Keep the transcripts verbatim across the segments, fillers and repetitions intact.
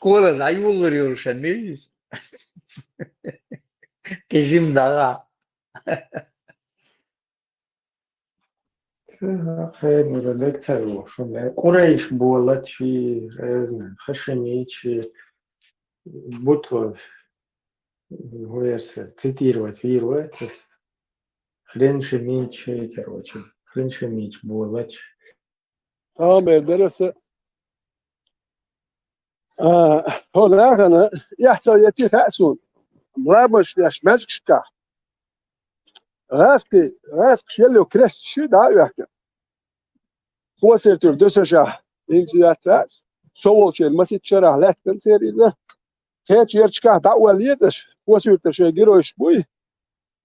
Школа дӀайолалур йолуш ма ю иза. Кхин жима дӀагӀа. Хенара лекций ву шуна, Къурайш болачи, разные, хашимичи, буту верса цитировать вийр вац ас. Хрен шимичи, короче, хрен шимичи болачи. Амин, дараса. А, хьо нахана, эхь ца етти хаьа суна. Ламаш деш маьжгашкахь. ГӀаьскхи, гӀаьскхи шелло крест ши дӀа а оьхкина. Хосуьртур дусашахь, хӀинца яц ас. Со волчеран масийтта шарахь лаьттан церан иза. Кхечу ярташкахь дӀа а ваьлла езаш, Хосуьртур шайн геройш буй.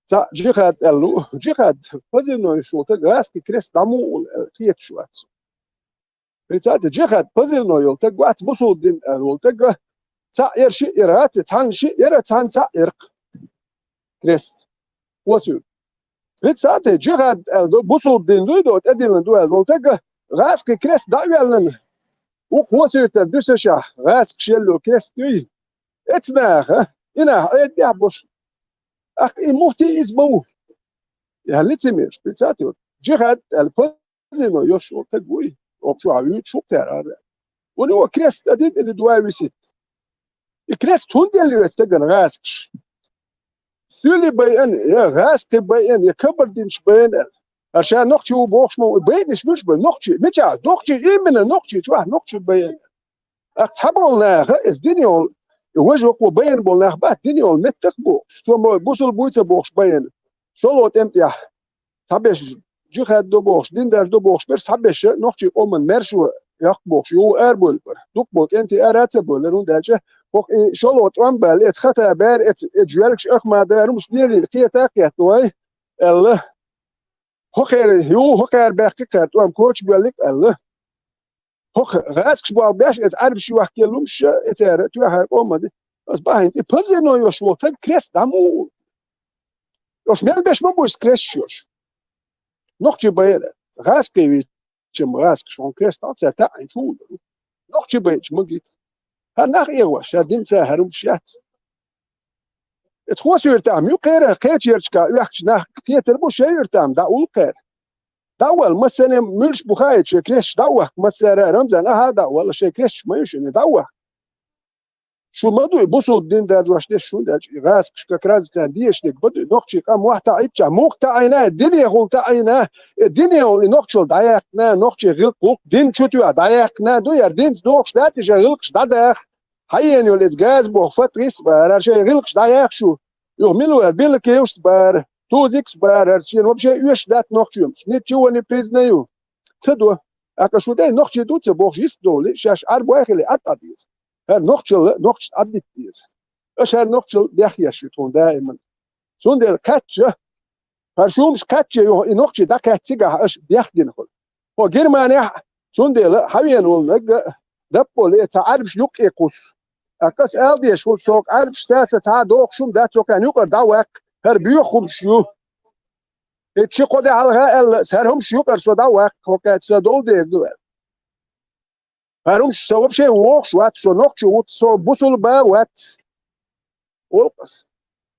Цхьаъ джихад аьлла ву. Джихад, позывной йолу стаг, гӀаьскхи крест дӀа муха ву аьлла, кхеташ вац. Представьте, джихад, позывной йолу стаг вац, бусулба дин аьлла волу стаг, цхьаъ яра, шиъ яра, цхьаъ, цхьаьна шиъ яра, цхьаьна цхьаъ яра-кх. Крест. Хосуьртур. Представьте, джихад аьлла ду, бусулба дин дуй до, тӀедиллина ду аьлла волу стаг, гӀаьскхи крест дӀа а ваьлла. Вукху Хосуьртур дусашахь, гӀаьскхи шелло крест юй. Эцу наха, и нах Ӏедехь болуш. Ахь и муфти иза ма ву. Я лицемер, представьте, вот. Джихад аьлла, позывной йолуш волу стаг вуй. Оцу чохь вуьйцуш ву цара ара. У него крест один или два висит. И крест хӀунда елла ю оцу стагана гӀаьскхаш? Суьйли байина, я гӀаьскхи байина, я кабардинаш байина аьлла. Ша нохчи ву бохуш ма ву, и байинарш муьлш бу? Нохчи, мичахь? Нохчи, именно нохчи, чохь нохчи байина. Ахь цхьаболу наха, иза дина йолу, и важа вакхо байина болу нах бац, дина йолу меттах бохуш. Цо ма бусулба вуй ца бохуш байина. ШолгӀа тӀеман тӀехь цхьаберш джихад до бохуш, дин даржадо бохуш берш цхьаберш нохчийн къоман маьршо йоккху бохуш, юха арабевлла бара. Дукха болу кӀентий ара а ца бевлира, хӀунда аьлча хӀокху и шолгӀа тӀом а баьлла, эца хата баьра, эца, эца жоьлгаш ахма дара, хӀумаш лелийна кхета а кхетта вай, аьлла. ХӀокхеран юха, хӀокхара баьккхи кхара тӀом, коча боьллиг а аьлла. ХӀокху гӀаьскхаш болх беш, эца Ӏаьрбаш йохкаелла хӀумаш, эцара тоьхара къоман ди. Аса бахьана и позывной йолуш волу стаг крест дӀа муха ву? Ош мел беш ма бу иза кресташ йолуш. Нохчи байина, гӀаьскхи вича-м гӀаьскхаш, хьуна крест хьо цара таӀийна чу ву. Нохчи байча ма гита. ХӀара нах эгӀош, ша динца хӀара хӀумаш яц. Эца Хосуьртахь-м ю кхера, кхечу ярташкахь оьхкучу нах кхетар бу, шайн юьртахь-м дӀа а уллу кхера. ДӀа а ваьлла, массарна а муьлш бу хаийта, шайн кресташ дӀа а вахка, массара а, Рамзан, ахьа а дӀа а ваьлла, шайн кресташ ма ю шуна, дӀа а вахка. Шу ма дуй, бусулба дин даржош дерш, хӀунда аьлча и гӀаскхашка краза царна дезаш дерг ма дуй, нохчийн къам мохь таӀийчча, муха таӀийна, динехула таӀийна, э, динехула и нохчалла дӀаяьккхина, нохчийн гӀиллакх-гӀуллакх дин чу тоьхна дӀаяьккхина, дуй яра динца догӀуш дац, и шайн гӀиллакхаш дӀадаха, хьаена йолу иза газа боху фатвис бара, шайн гӀиллакхаш дӀаяха шу, юха мила вара, билла кевшас бара, тузикс бара, шена вообще оьшуш дац нохчоьмаш, ничего не признаю. Ца до. Ака шу дай нохчий ду ца бохуш йист долу, шаьш Ӏарбой хили, атта деза. ХӀара нохчалла, нохча Ӏаддитта деза. Аша хӀара нохчалла дехъеш ю тхуна даиман. Цундела кхаьчча, хӀара шумаш кхаьчча юха и нохчий дӀакхаьчча цигахь аша дехъ дина хуьлу. Хьо Германехь а, цундела хьавена волу нагга а, даппа а ле, цхьа Ӏаьрбаш юккъе кхуссу. Аккас ала дезаш хуьлу, со Ӏаьрбаш цаьрца цхьа а дохуш хӀума дац, со кхаьна юкъара дӀа а ваккха, хӀара боьха хӀумаш ю. И чи кхо де хьалха аьлла, хӀара хӀумаш юкъара со дӀа а ваккха, хӀокхаьчча сан дола дер ду аьлла. ХӀара хӀумаш со вообще вогӀуш вац, со нохчо вуц, со бусулба вац. Олу-кх аса.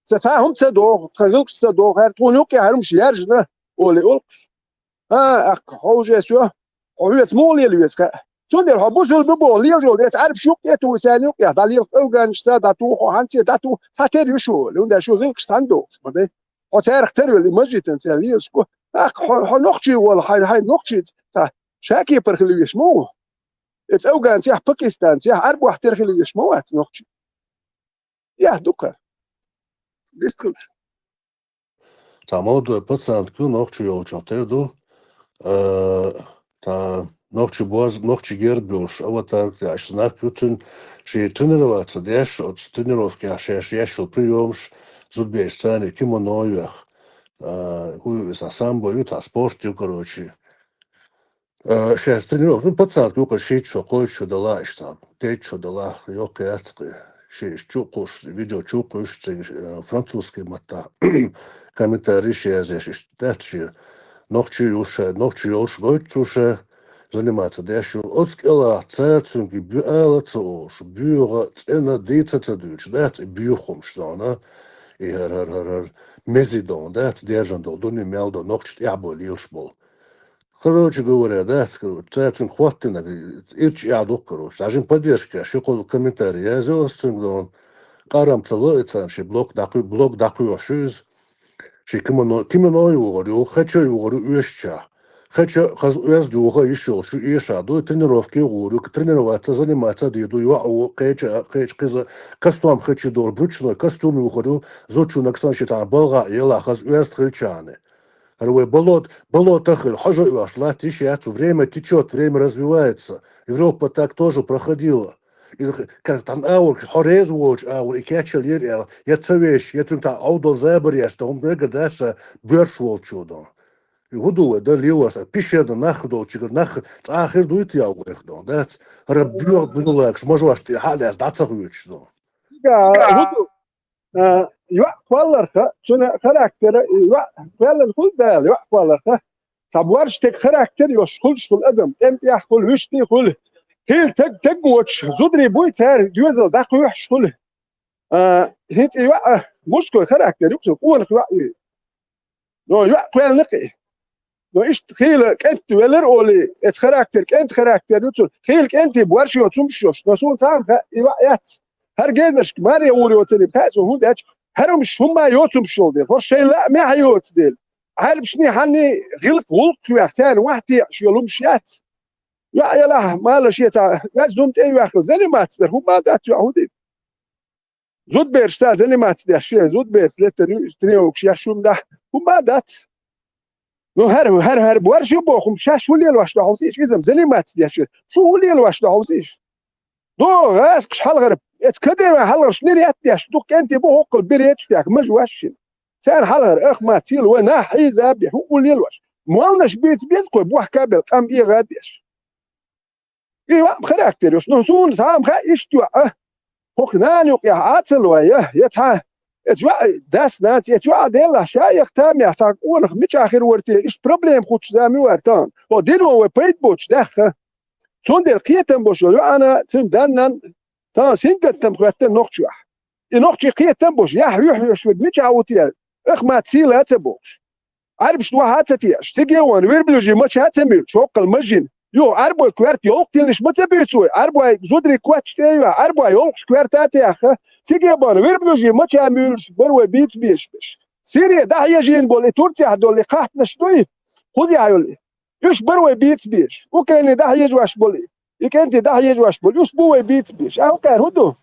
Сан цхьа хӀума ца доху, тхан гӀиллакхаш ца доху, хӀара тхуна юккъе хӀара хӀумаш яьржина, олий олу-кх аса. А, аккха, хьо уже всё, хьо хьоьца муха лела веза хаьа. Цундела хьо бусулба боху, лелаш йолу, эца Ӏаьрбаш юккъе а туху, царна юккъехь дӀалела, афганашца дӀатуху, хьо хьанца дӀатуху, цхьатера ю шу, олий, хӀунда аьлча шу гӀиллакхаш цхьаьна дохуш ма дай. Хьо царах тера велла, и мажитан церан лелаш бу. Аккха, хьо, хьо нохчий волу, хьайн, хьайн нохчий цхьа ша кепара хила веш ма ву. Эца афганцехь, пакистанцехь, Ӏаьрбойх тера хила веш ма вац нохчий. Яхь ду-кха. Дистхилча. Цхьа молодой пацан ю, нохчи йолчух тера ду. Э, цхьа нохчи боз-, нохчи герб йолуш, аватарка яьлла знак ю цуьнан, шен тренироваться деш, оцу тренировкехь шаьш еш йолу приёмаш, зудабераш царна кимоно а йоьхна. Э, хӀун ю иза, самбо ю, цхьа спорт ю, короче. Э, шаьш тренировка, ну, пацанка юкъара шийтта шо, кхойтта шо делахь иштта, дейтта шо делахь, йоккха яц-кх и. Шен иштта чу а кхуьссуш, видео чу а кхуьссуш, цигахь, э, французский маттахь комментарийш язъеш, иштта дац шен. Нохчи ю ша, нохчи йолуш гойту цо ша, заниматься деш ю. Оцу кӀелахь цаьрца цуьнга бу-, ала ца олуш, боьха цӀена дийца ца дуьйцуш, дац и боьха хӀумаш дона, и хӀар-хӀар-хӀар-хӀар мези дона, дац дежан долу, дуьне мел долу, нохча тӀехь бой лелаш болу. Короче говоря, дац, короче, цаьрца цуьнга хӀоттинарг ирча эхь ду, короче. Цхьа жин поддержка, ши-кхо комментарий язйо аса цуьнга дона. Къарам ца ло и царна ши блок дӀакху-, блок дӀакхоьхьуш ю иза. Ши кимоно, кимоно юхар ю, хача юхар ю оьшуча. Хача хаза оьзда юха йиш йолуш ю, эша ду, тренировке гӀур ю, тренироваться, заниматься де ду, йоӀ ву, кхеча, кхеча кхиза, костюм хача дора, брючной костюм юхар ю, зудчунна ксан ши тхьана балгӀа елла хаза оьзда хилчахьана. ХӀара вай болот-, болото хила, хьожа оьхуш латта йиш яц, время течёт, время развивается. Европа так тоже проходила. И х-, ка-, тхан агӀор, хьо реза волчу агӀор, и кечъял йира аьлла, я ца вешаш, я цуьнга тхан Ӏовдал забар еш, дан хӀума мегар дац ша боьрша волчо дан. И хӀун ду вай, дан лелош, пещерна нах долчуьра, нах цкъа а хир дуй те вайх дан, дац? ХӀара боьха буьнулагаш, мажош тӀе хьа а лаьцна, дӀа ца хуьйцуш дан. Цига, хӀун ду? А, йоӀ кхолларха, цуьнан характера, йоӀ кхоьллина хуьлу Дала, йоӀ кхолларха. Цхьа борша стеган характер йолуш хуьлуш хуьлу адам, тӀем тӀехь хуьлу, вуьшта хуьлу. Хила таг, таг воцуш, зударий буй цара доьзал дӀакхоьхьуш хуьлу. А, хӀинца и йоӀ, мужской характер ю цуьнан, къонах йоӀ ю. Но йоӀ кхоьллина кхин. Но иштта хийла кӀентий велира олий, эца характер, кӀентан характер ю цуьнан. Хийла кӀентий борша йоцу хӀумаш йолуш, но суна цхьаьна хаьа, и йоӀ яц. ХӀара гезаршка маре гӀур йоцург хаьа суна, хӀунда аьлча хӀара хӀумаш хӀумма йоцу хӀумаш йолу дела. ХӀорш шайн лаамехь йоцу дела. Ӏаьрбашний хьанний гӀиллакх-гӀуллакх вех, царна вахь теӀаш йолу хӀумаш яц. ЙоӀ ялахь, мала шеца, веза хӀума тӀе а йоьхкина, заниматься дара, хӀумма дац йоӀ хӀун дина. Зудбераш ца заниматься деш, шен зудберца летар ю, тренировкаш еш хӀума дахь, хӀумма дац. Ну, хӀара, хӀара, хӀара борша ю боху, шаьш хӀун лелош ду хьовсийша, иза-м заниматься деш, шу хӀун лелош ду хьовсийша? До, гӀаскаш хьалхара, эца Кадырова хьалхара шнир еттдеш, дукха кӀентий бу хӀоккхул бир етташ тӀехь, мажа ваш шина. Царна хьалхара, ах, ма, цийла вай нах хьийза а бе, хӀун лелош? Молнаш бийца беза кхой, бохка а бел, къам эгӀа а деш. И ваъ характер йолуш, ну, суна схьа ма хаьа иштта йоӀ, а? ХӀокху нана юкъехь Ӏа ца лой, я, я цхьа, эца йоӀ дас нанас, эца йоӀ делахь, ша яха тамехь цхьа къонах мичахь хир вара те, иштта проблема хуттуш зама ю вара тахана. Хьо дино вай пайда боцуш даьхна. Цундела кхетам бо шо йоӀана, цуьнан даннан, тахана сингаттам хӀоьттина нохчохь. И нохчий кхетам бо шо, яхь юьхь йош верг мичахь ву те, ах, ма, цийла а ца бохуш. Ӏаьрбашна ваха а ца теаш, циге а вахана, верблюжий мача а ца муьйлуш, хӀоккхул мажина. Юха Ӏаьрбой коьрта йолкх тиллинарш ма ца буьйцу вай, Ӏаьрбой зударий коч тӀе а йоьхна, Ӏаьрбой йолкхаш коьрта а тӀеяхна, циге а бахана, верблюжий мача а муьйлуш, бара вай бийца безаш берш. Сири дӀахьежийна болу и Турцехь долу и кхахьпанаш дуй, кхузахь йолу и. Уьш бара вай бийца безаш, Украине дӀахьежош болу и. И кӀентий дӀахьежош болу, уьш бу вай бийца безаш. А хӀокхара хӀун ду?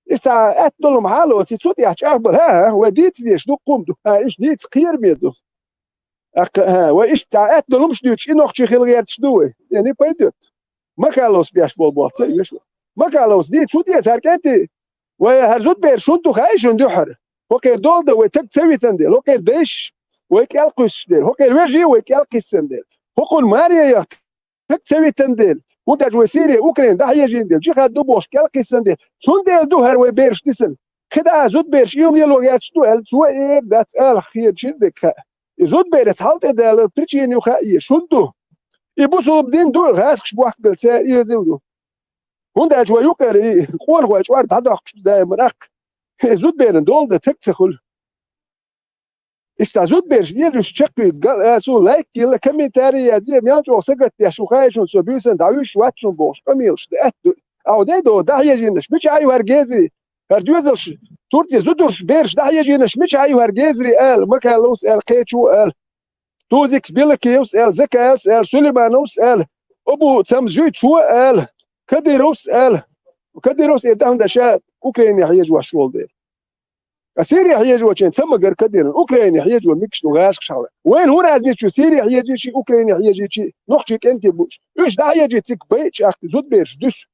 Иштта цхьа атта долу хӀума хьалоций, цу тӀехь чӀагӀбар, хӀа, хӀа, вай дийца дезаш дуккха хӀума ду. ХӀа, иштта дийца кхераме ду. ТӀаккха, хӀа, вай иштта цхьа атта долу хӀумаш дуьйцуш, и нохчий хила гӀерташ ду вай. Я не пойдёт. Макаловс беш болу боху ца оьшу. Макаловс дийца хӀун деза хӀара кӀентий? Вай хӀара зудбераш хӀунда ду хаьий шуна дуьххьара? ХӀокхеран дола дан вай таг ца витина дела, хӀокхеран дайша вай кӀел кхуьссуш дела, хӀокхеран вежарий вай кӀел кхиссина дела, хӀокхунна маре яхта таг ца витина дела, хӀунда аьлча вай Сири, Украина дӀахьежийна дела, джихад ду бохуш кӀел кхиссина дела, цундела ду хӀара вай бераш дисина. КхидӀа зудбераш и хӀума лело гӀерташ ду аьлла, цо эр дац ала хеташ хир дерг хаьа. И зудбераш хьал тӀе далар причина ю хаьа, и шун ду. И бусулба дин ду, гӀаскаш бохкабелла цара и эзар ду. ХӀунда аьлча вай юкъара и къонахой чӀор дӀадоккхуш ду даиман аккха. И зудберан дола дан таг ца хуьлу. Иштта зудбераш лелуш чекхвийга, а, суна лайк йилла, комментарий язъе, мел чӀогӀа сагатдеш ву хаьий шуна, со буьйсанна дӀавуьйш вац шуна бохуш, къамелаш дан аьтта ду. Ахьа дай до, дӀахьежийнарш мичахь ю хӀара гезарий? ХӀара доьзалш, Турция зудурш бераш дӀахьежийнарш мичахь ю хӀара гезарий аьлла, Макаловс аьлла, кхечо аьлла. Тузикс Белакиевс аьлла, Закаевс аьлла, Сулеймановс аьлла, Абу Цамзуй цо аьлла, Кадыровс аьлла. Кадыровс эр дахьана ша Украине хьежа ваш волу дела. А Сири хьежочен ца магар Кадыров, Украине хьежо микаш ду гӀаскаш хьала. Вайна хӀун разница ю Сири хьежичи, Украине хьежичи, нохчий кӀентий буш. Уьш дӀахьежи цик байча ахти зудбераш дуьсу.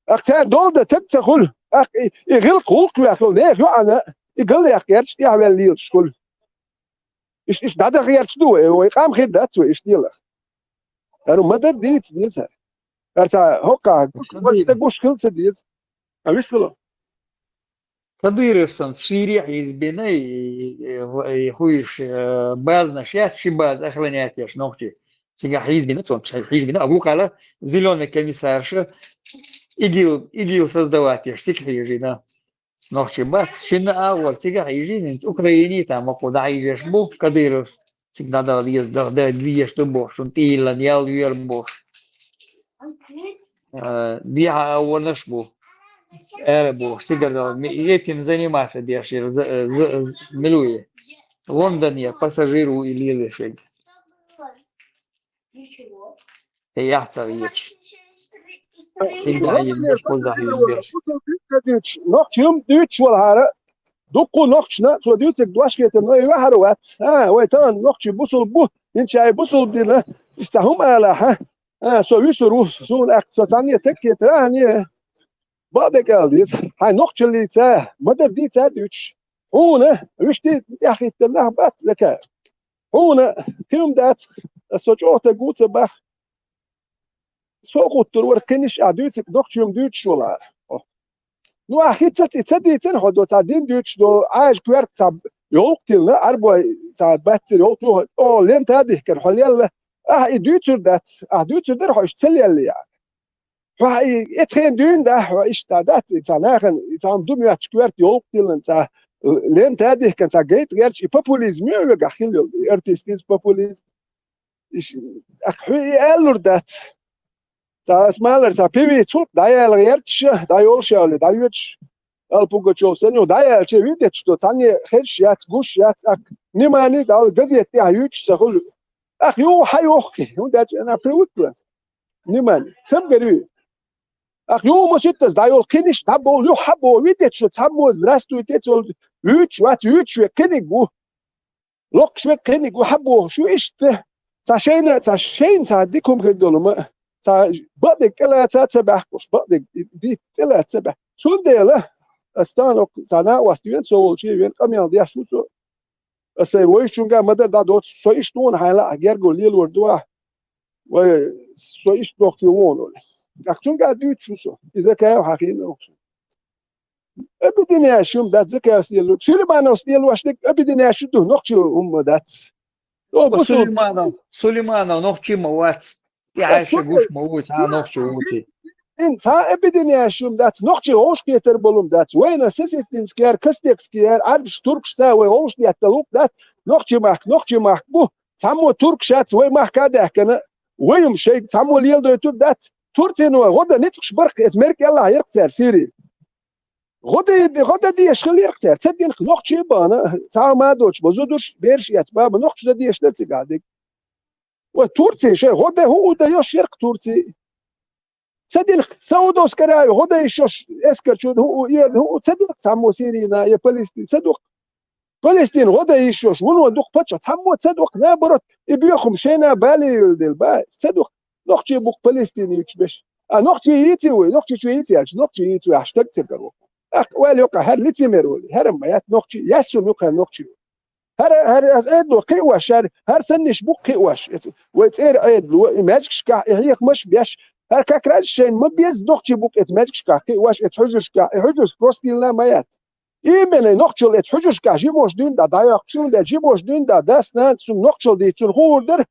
Ах цара долда таг ца хуьлу. Ах и, и гӀилкх гӀулкх вехула, неха йоӀана, и галлех герча тӀехвелла лелаш хуьлу. Иш, иш дӀадахъерча ду вай, вай къам хир дац вай, иш делах. ХӀара ма-дарра дийца деза. ХӀара ца хӀоккхахь, гуш тӀе гуш хила ца деза. А виш хила? Кадыровсан Сирехь избина и, и, и, и хуйш, э, базнаш яц, ши база охранять еш нохчий. Цигахь хьийзина, цунца хьийзина, а вукхала зелёный комиссарша ИГИЛ, ИГИЛ создавать еш, цига хьийзина. Нохчий бац, шинна агӀор цига хьийзина, хӀинца Украине там, ма кху дӀахьийзеш бу, Кадыровс, цига дӀадала деза, дӀа-, дӀа-, дӀадала деза ду бохуш, шун тӀийиллан ял вер бохуш. Э, дехьа агӀонаш бу. Ара бу, сигара, ми-, этим заниматься деш, ира, з-, з-, з-, мила ву и. Лондоне пассажир ву и лелаш верг. Э, яхь ца вийча. Цига дӀахьийзина, деш, кхуза дӀахьийзина деш. Нохчий хӀума дуьйцуш валахьара, дуккха нохчашна, цо дуьйцург дош хетар, но и ваьхьар вац. А, вай тахана нохчий бусулба бу, хӀинца шаьш бусулба дина, иштта хӀума алахьа. А, со вуьсур ву, суна аьлча, со цхьанне таг хетар, а, не. Бакъдерг ала деза, хьайн нохчаллица, ма-дарра дийца а дуьйцуш. Хьуна, вуьшта тӀехьахӀиттина нах бац, Закаев. Хьуна, кхин хӀума дац, аса со чӀогӀа таг ву ца бах. Со а гӀуттур вара, кхиниш а дуьйцург, нохчий хӀума дуьйцуш валахьара. Ну, ахь хӀинца ца, ца дийцина хьо до, цхьа дин дуьйцуш до, Ӏаьржа коьрта цхьа йолу тиллина, Ӏарбой цхьа баьццара йолу, о, лента а дихкина, хьо лелла. Ахь и дуьйцур дац, ахь дуьйцур дара хьо иштта ца лелла яхьа. Хьо и эцхен дуьйна да, хьо иштта дац, и цхьа нахана, и цхьа ду моьттуш коьрта йолу тиллина, цхьа лента а дихкина, цхьа гайта гӀерташ, и популизм ю вегахь хила йолу, и артистизм, популизм. Иш-, ахь хьуьй и аьллур дац. Цхьа ас малар, цхьа певица ву-кх дӀаяла гӀерташ, дӀайолуш а вале, дӀайоьдуш, ала Пугачёв санна, юха дӀаяьлча, видеташ до, цхьанне хезаш яц, гуш яц, ахь внимание дала газета тӀехь юьйцуш ца хуьлу. Ахь юха хьан йохкий, хӀунда аьлча ана привыкла. Внимание. Цамгар ю. Ахь юха ма ситтаза дӀайолу, кхиниш дӀаболу, юха хьан боху, видеташ до, цхьаммо здравствуйте цо вуьйцуш вац, вуьйцуш ве кхиниг ву. Локхуш ве кхиниг ву хьан бохуш ю иштта. Цхьа шайна, цхьа шайна цхьа дика хӀума хир долу ма, цхьа бакъдерг тӀелаца ца баьхкуш, бакъдерг дийца тӀелаца ца баьхкуш. Цундела ас станок цхьа накъост вен, со волчу вен къамел деш ву со. Аса вайшуьнга ма-дарра дӀадоцу, со иштта вон хьайла а герго лелор ду ахь. Вай, со иштта нохчо вон олу. ТӀаккха цуьнга дуьйцуш ву со. Иза кайф хьахийна нохчо. Объединяющий хӀума дац, Закаевс лело. Сулеймановс лелош дерг объединяющий ду, нохчий хӀума дац. О, бусул. Сулейманов, Сулейманов нохчий ма вац. И Ас Ӏайша куртал гуш ма ву, цхьа нохчий ву ци. Ин цхьа объединяющий хӀума дац, нохчий вовшахкхетар болу хӀума дац. Вайна сесеттинский яр, кастекский яр, Ӏарбаш, туркаш ца вай вовшах деттал ву дац. Нохчий махка, нохчий махка бу. Цхьаммо туркаш яц, вай махка а даьхкина, вай хӀума шайга цхьаммо леладойтур дац. Турцино гӀо дан ницкъаш барх, эца мерг кӀелахь ярх цара Сири. ГӀо дан, гӀо дан дезаш хилла ярх цара, ца динх нохчий а бахана, цхьа а ма доцуш, ма зудуш, бераш эцна, баба, нохчий дан дезаш дара цигахь дерг. Ва Турций шайн гӀо дан хӀу а дан йош ярх Турций. Ца динх, Саудовская Аравия гӀо дан йиш йош, эскар чу хӀу а, ер хӀу а, ца динх цхьаммо Сирина я Палестин, ца дукх. Палестин гӀо дан йиш йош, вуно дукха паччахь, цхьаммо ца дукха, наоборот, и боьхам шайна бале йолу дела, ба, ца дукха. Нохчий бу-кх Палестин юьтуш беш. А нохчий йийций вай, нохчий чу йийций аьлча, нохчий йийций вай, ахь стаг ца каро. Ахь ойла йоккха, хӀара лицемер вали, хӀара ма яц нохчий, яссум юккха нохчий. ХӀара, хӀара ас Ӏедало кхиош, хӀара, хӀара санниш бу кхиош. Эц-, вай цӀера Ӏедало, и маьжгашкахь, и хьехамаш беш, хӀара как раз шайна ма беза нохчий бу-кх эц маьжгашкахь кхиош, эц хьуьжаршкахь, и хьуьжарш просто дийна ма яц. Именно нохчалла эца хьуьжаршкахь жимош дуьйна дӀа дӀайоккхуш, хӀунда аьлча жимош дуьйна дӀа дас-нанас цунна нохчалла дийца цунна хуур дара.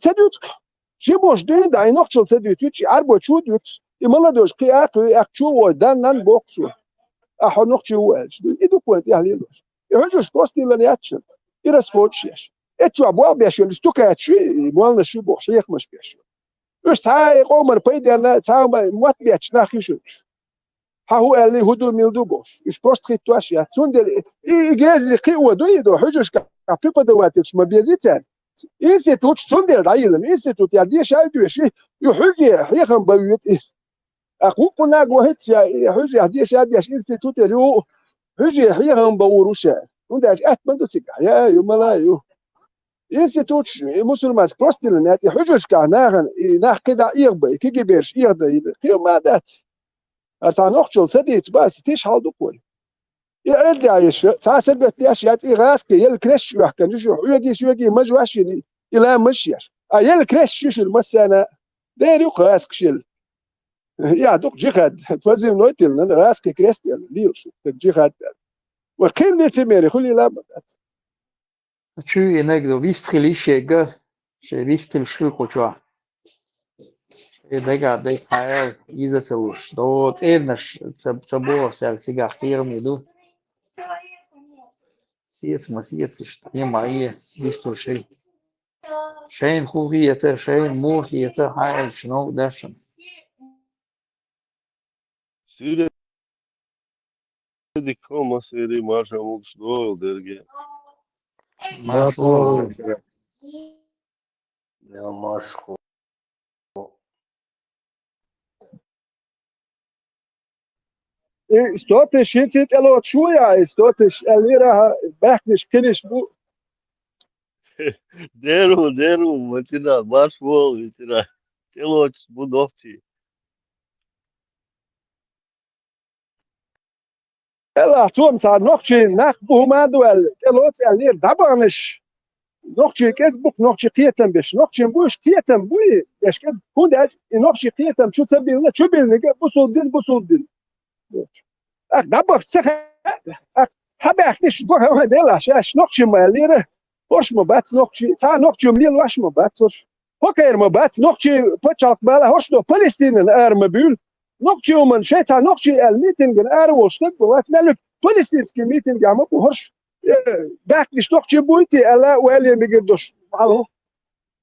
Ца дуьйцу-кх. Жимош дуьйна дӀа и нохчалла ца дуьйцуьйтуш, и Ӏарбо чу а дуьйцу, и молодёжь кхиа а кхуьу, ахь чу а вой, дан-нан боху цо. Ахь хьо нохчи ву аьлча, и ду-кх вайн тӀехь лелош. И хьуьжарш просто диллина яц шуна. И расходаш еш. Эцу чохь болх беш йолу стукачаш ю, и молнаш ю бохуш, хьехамаш беш йолу. Уьш цхьа а и къоман пайденна, цхьа а мотт бетташ нах ю шуьгаш. Хьан хӀу аьллий, хӀу ду, мила ду бохуш. Уьш просто хӀиттош яц. Цундела и, и гезли кхио ду и до, хьуьжаршкахь преподавательш ма безий цаьрга. Институташ цундела дӀайиллина. Институт я деша а доьший, и хьуьжаре хьехам бан вуьйту и. Аккха хӀуъу наг вахийтча, и хьуьжарехь деша а деш, институтера ю, хьуьжаре хьехам бан вур ву ша. ХӀунда аьлча атта ма ду цигахь. Я, ю, мала ю. Институташ, и мусульманский просто диллина яц, и хьуьжаршкахь нахана, и нах кхидӀа эгӀабай, и кегийберш эгӀадан, и кхин ма дац. Ара цхьа нохчалла ца дийца бац, тиша хьал ду-кх вай. И Ӏедал яйша, цхьа сагатдеш яц, и гӀазкхи елла кресташ оьхкина ю шуна, хьоьгий-соьгий мажош йина, и ламазаш еш. А елла кресташ ю шуна массарна, дера ю-кх гӀазкхаш елла. Я ду-кх джихад, позывной тиллина, гӀазкхи крест елла, лела шу, так джихад аьлла. Вай кхин лицемерий хуьлийла а ма дац. Чу и наг ду, вист хила йиш ерг, Шоай вистхуьлуш хилла кху чохь. Шоай дагахь дерг хьаьл, иза ца луш. До цӀернаш ца, ца боху сел цигахь кхераме ду. Сеца ма сецаш, тӀе ма Ӏе, вистхуьлуш хилла. Шайна хӀун хета, шайна муха хета, хьан аьлча, новкъа дац шуна. Сире дика хьо, масери, марша мукъаш догӀийла дерриге. Марша вогӀийла. Я марша хьо. И сто тысяч хӀинца тӀелоцуш ву я, и сто тысяч аьллера, баьхкинаш кхиниш бу. Деру, деру, ма цина, марш вол, ма цина. ТӀелоцуш бу нохчий. Элла, цо-м цхьа нохчий нах бу хӀума ду аьлла, тӀелоцу аьллера, дӀабаханаш. Нохчий кӀезиг бу-кх, нохчий кхетам беш. Нохчийн бу уьш, кхетам буй беш кӀезиг. ХӀунда аьлча и нохчий кхетам чу ца биллина, чу биллинарг бусулба дин, бусулба дин. Ах, дӀабахча ца хаьа, ах, хьабаьхкинаш, бу хӀума делахь, шаьш нохчий ма аьллера, хӀорш ма бац нохчий, цхьа нохчий мел ваш ма бац хӀорш. ХӀокхара ма бац, нохчий пачхьалкх бала хӀорш до Палестинан ара ма буьйлу. Нохчий хӀуманна шайн цхьа нохчий аьлла митинган ара волуш стаг ма вац, мел вуьту палестинский митингехь ма бу хӀорш. Э, баьхкинаш нохчий буй те аьлла, вале мегар долуш. Хьалха.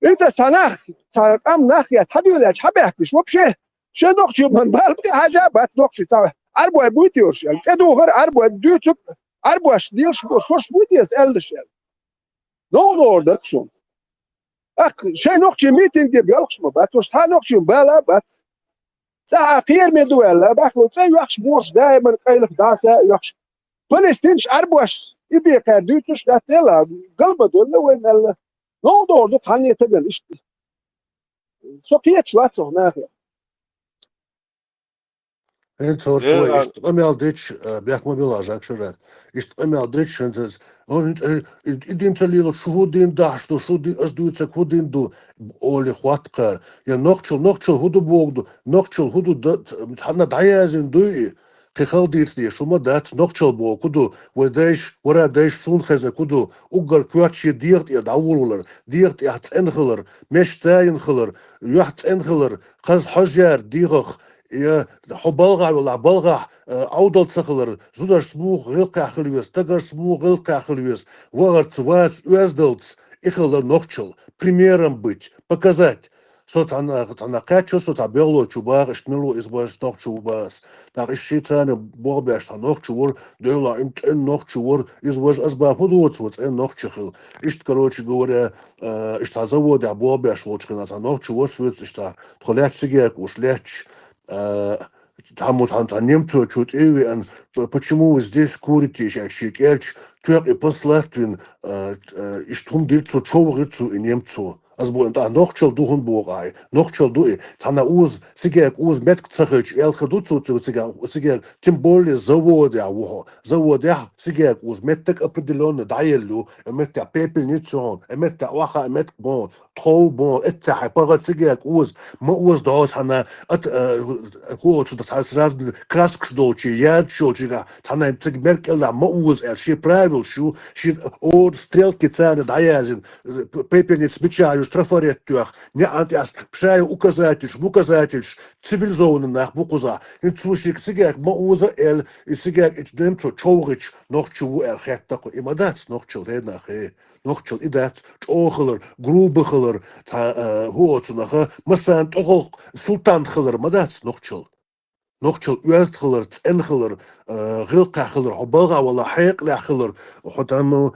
ХӀинца цхьа нах, цхьа къам нах я, хьадуьйлаьлча, хьабаьхкинаш, вообще, шайн нохчий хӀуманна бала тӀе хьажа а бац нохчий цхьа. Ӏарбой буй те хӀорш аьлла. ТӀедухар Ӏарбой дуьйцург, Ӏарбош лелаш болуш хӀорш буй те аса аьллаш аьлла. Новкъа догӀур дара-кх суна. Аккха шайн нохчий митинге боьлхуш ма бац, уьш цхьа нохчий бала а бац. ЦӀахьа кхераме ду аьлла, баьхкина цӀе йоьхуш бохуш, даиман къайлаха дӀаса а йоьхуш. Палестинаш, Ӏарбош и бекхар дуьйцуш дац, Делла, галба долла вай мелла. Новкъа догӀур ду-кх хьанне тагана иштта. Со кхеташ вац оха нахе. ХӀинца хӀорш вай, иштта къамел дича, а, бехк ма билла, Жак Шарат. Иштта къамел дича, хӀинца, о, хӀинца, э, и, и дин ца лело, шу хӀун дин дахьаш ду, шу дин, аш дуьйцург хӀун дин ду, олий хӀотта кхара. Я нохчал, нохчал хӀун ду боху ду, нохчал хӀун ду, д-, ц-, цхьанна дӀаяздина дуй и? Кхин хала дийца дезаш хӀума дац, нохчал боху ду, вай дайша, вара дайша суна хеза ку ду, уггар коьрта шен дегӀа тӀера дӀаволалар, дегӀа тӀехь цӀена хилар, меш тайна хилар, юьхь цӀена хилар, хаза хьожа яр дегӀах, я хьо балгӀахь велахь, балгӀахь, э, Ӏовдал ца хилар, зударшца муха гӀиллакхехь хила веза, стагаршца муха гӀиллакхехь хила веза, вахарца, ваца, оьздалца, и хилла нохчал, примером быть, показать. Со цхьана, цхьана кхаьчча, со цхьа бегӀло чу баха, иштта мила ву иза баш нохчо ву баха ас. ТӀаккха иштта ши царна болх беш цхьа нохчо вара, Делахь, им цӀена нохчо вара, иза важа ас баха хӀун доцу ван цӀена нохчо хила. Иштта, короче говоря, э, иштта цхьа заводехь болх беш волчу хенахь цхьа нохчо вара соьца, иштта тхо лаьтташ цигаьрка уш лаьтташ, э, цхьаммо цхьана цхьа немцо чу тӀе а веана, п-, «Почему вы здесь курите?» аьлла шен кӀелча, тоьхна и пас латтавина, э, э, иштта хӀума дира цо, човхийра цо и немцо. Ас боху, тӀаккха нохчал ду хӀунда боху ахьа? Нохчал ду и. Цхьана уза, сигаьрка уза меттиг ца хилча, аьлла хир ду цо, цо цига, сигаьрка, тем более заводехь ву хьо. Заводехь сигаьрка уза меттиг определённо дӀаелла ю. Э меттехь пепельница ю хьуна, э меттехь охьа а меттиг бу хьуна, тхов бу хьуна, эццехь хьайн пагӀа сигаьрка уза, ма уза дӀо цхьана, ат, э, хӀу оцу цхьа сразу краскаш долчу, ярдаш йолчу, цхьана цига мер кӀелахь ма уза аьлла, шен правилаш ю, шен орден, стрелки царна дӀаяздина, п-, пепельница мичахь ю, трафарет тоьхна, неӀан тӀехь шайн указательш, муказательш, цивилизованный нах бу кхузахь. ХӀинца цо шега сигаьрка ма уза аьлла, и сигаьрка и немцо човхийча нохчо ву аьлла хетта-кх. И ма дац нохчал, хӀей нах, хӀей. Нохчал и дац, чӀогӀа хилар, груба хилар, цхьа, э, хӀу оцу наха, массарна тӀехула султан хилар ма дац нохчал. Нохчал оьзда хилар, цӀена хилар, э, гӀиллакхехь хилар, хьо балгӀахь валахь, хьекъалехь хилар, хьо там, э,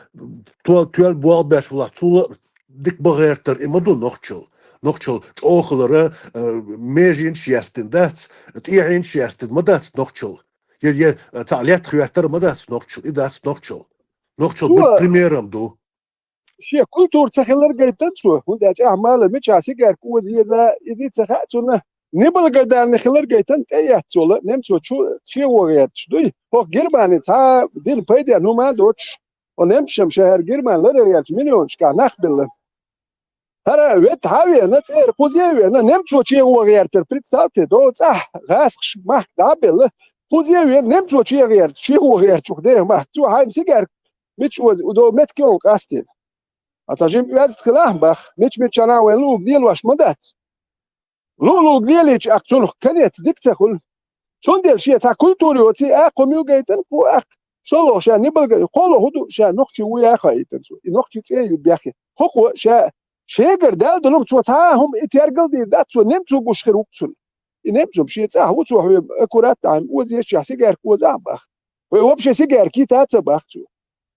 тоьл-, тоьлла болх беш валахь, цул а дика бан гӀертар, и ма ду нохчал. Нохчал чӀогӀа хилар, э, меженаш яьстина дац, тӀехьенаш яьстина ма дац нохчал. Я, я, э, цхьаъ летта хӀоьттар ма дац нохчал, и дац нохчал. Нохчал бу примером ду. Шен культура ца хилар гайтина цо, хӀунда аьлча ахьа мала мичахь сигаьрка оза еза, иза ца хаьа цунна. Неблагодарный хилар гайтина, тӀеэццола, немцо чу чего гӀерташ дуй. ХӀокху Германи цхьа дина пайденна хӀума а доцуш, хӀо немцашам шаьхьара Германи лара гӀерташ миллионашкахь нах белла. ХӀара ветта хьан веана, цӀера кхузе а веана, немцо чего гӀертар, представьте, до цӀахь гӀаскаш махка дӀа а белла, кхузе а веана, немцо чего гӀерташ, чего гӀерташ, ух деха махка, цо хьайна сигаьрка мича оза, удо метка йолу къастийна. Ткъа цхьа жима оьзда хилахь бах, мича-мича чана вай луъург лелош ма дац. Луъ-луъург лелийча, аккха цунах конец дика ца хуьлу. Цундела шен цхьа культура йоций, акха хӀума югайтан кхо аккха, шолгӀа ша нибалга, кхоалгӀа хӀун ду, ша нохчи ву яха хетан цо. И нохчи цӀе ю бехи. ХӀокхо ша шегара даьлла долу цо цхьа а хӀума и тергал дийр дац, цо немцо гуш хир ву цунна. И немцо шен цӀахь ву цо хьоьга аккуратно хьайна оза езчехь сигарка оза а бах. Хьоьга вообще сигарка йита а ца бах цо.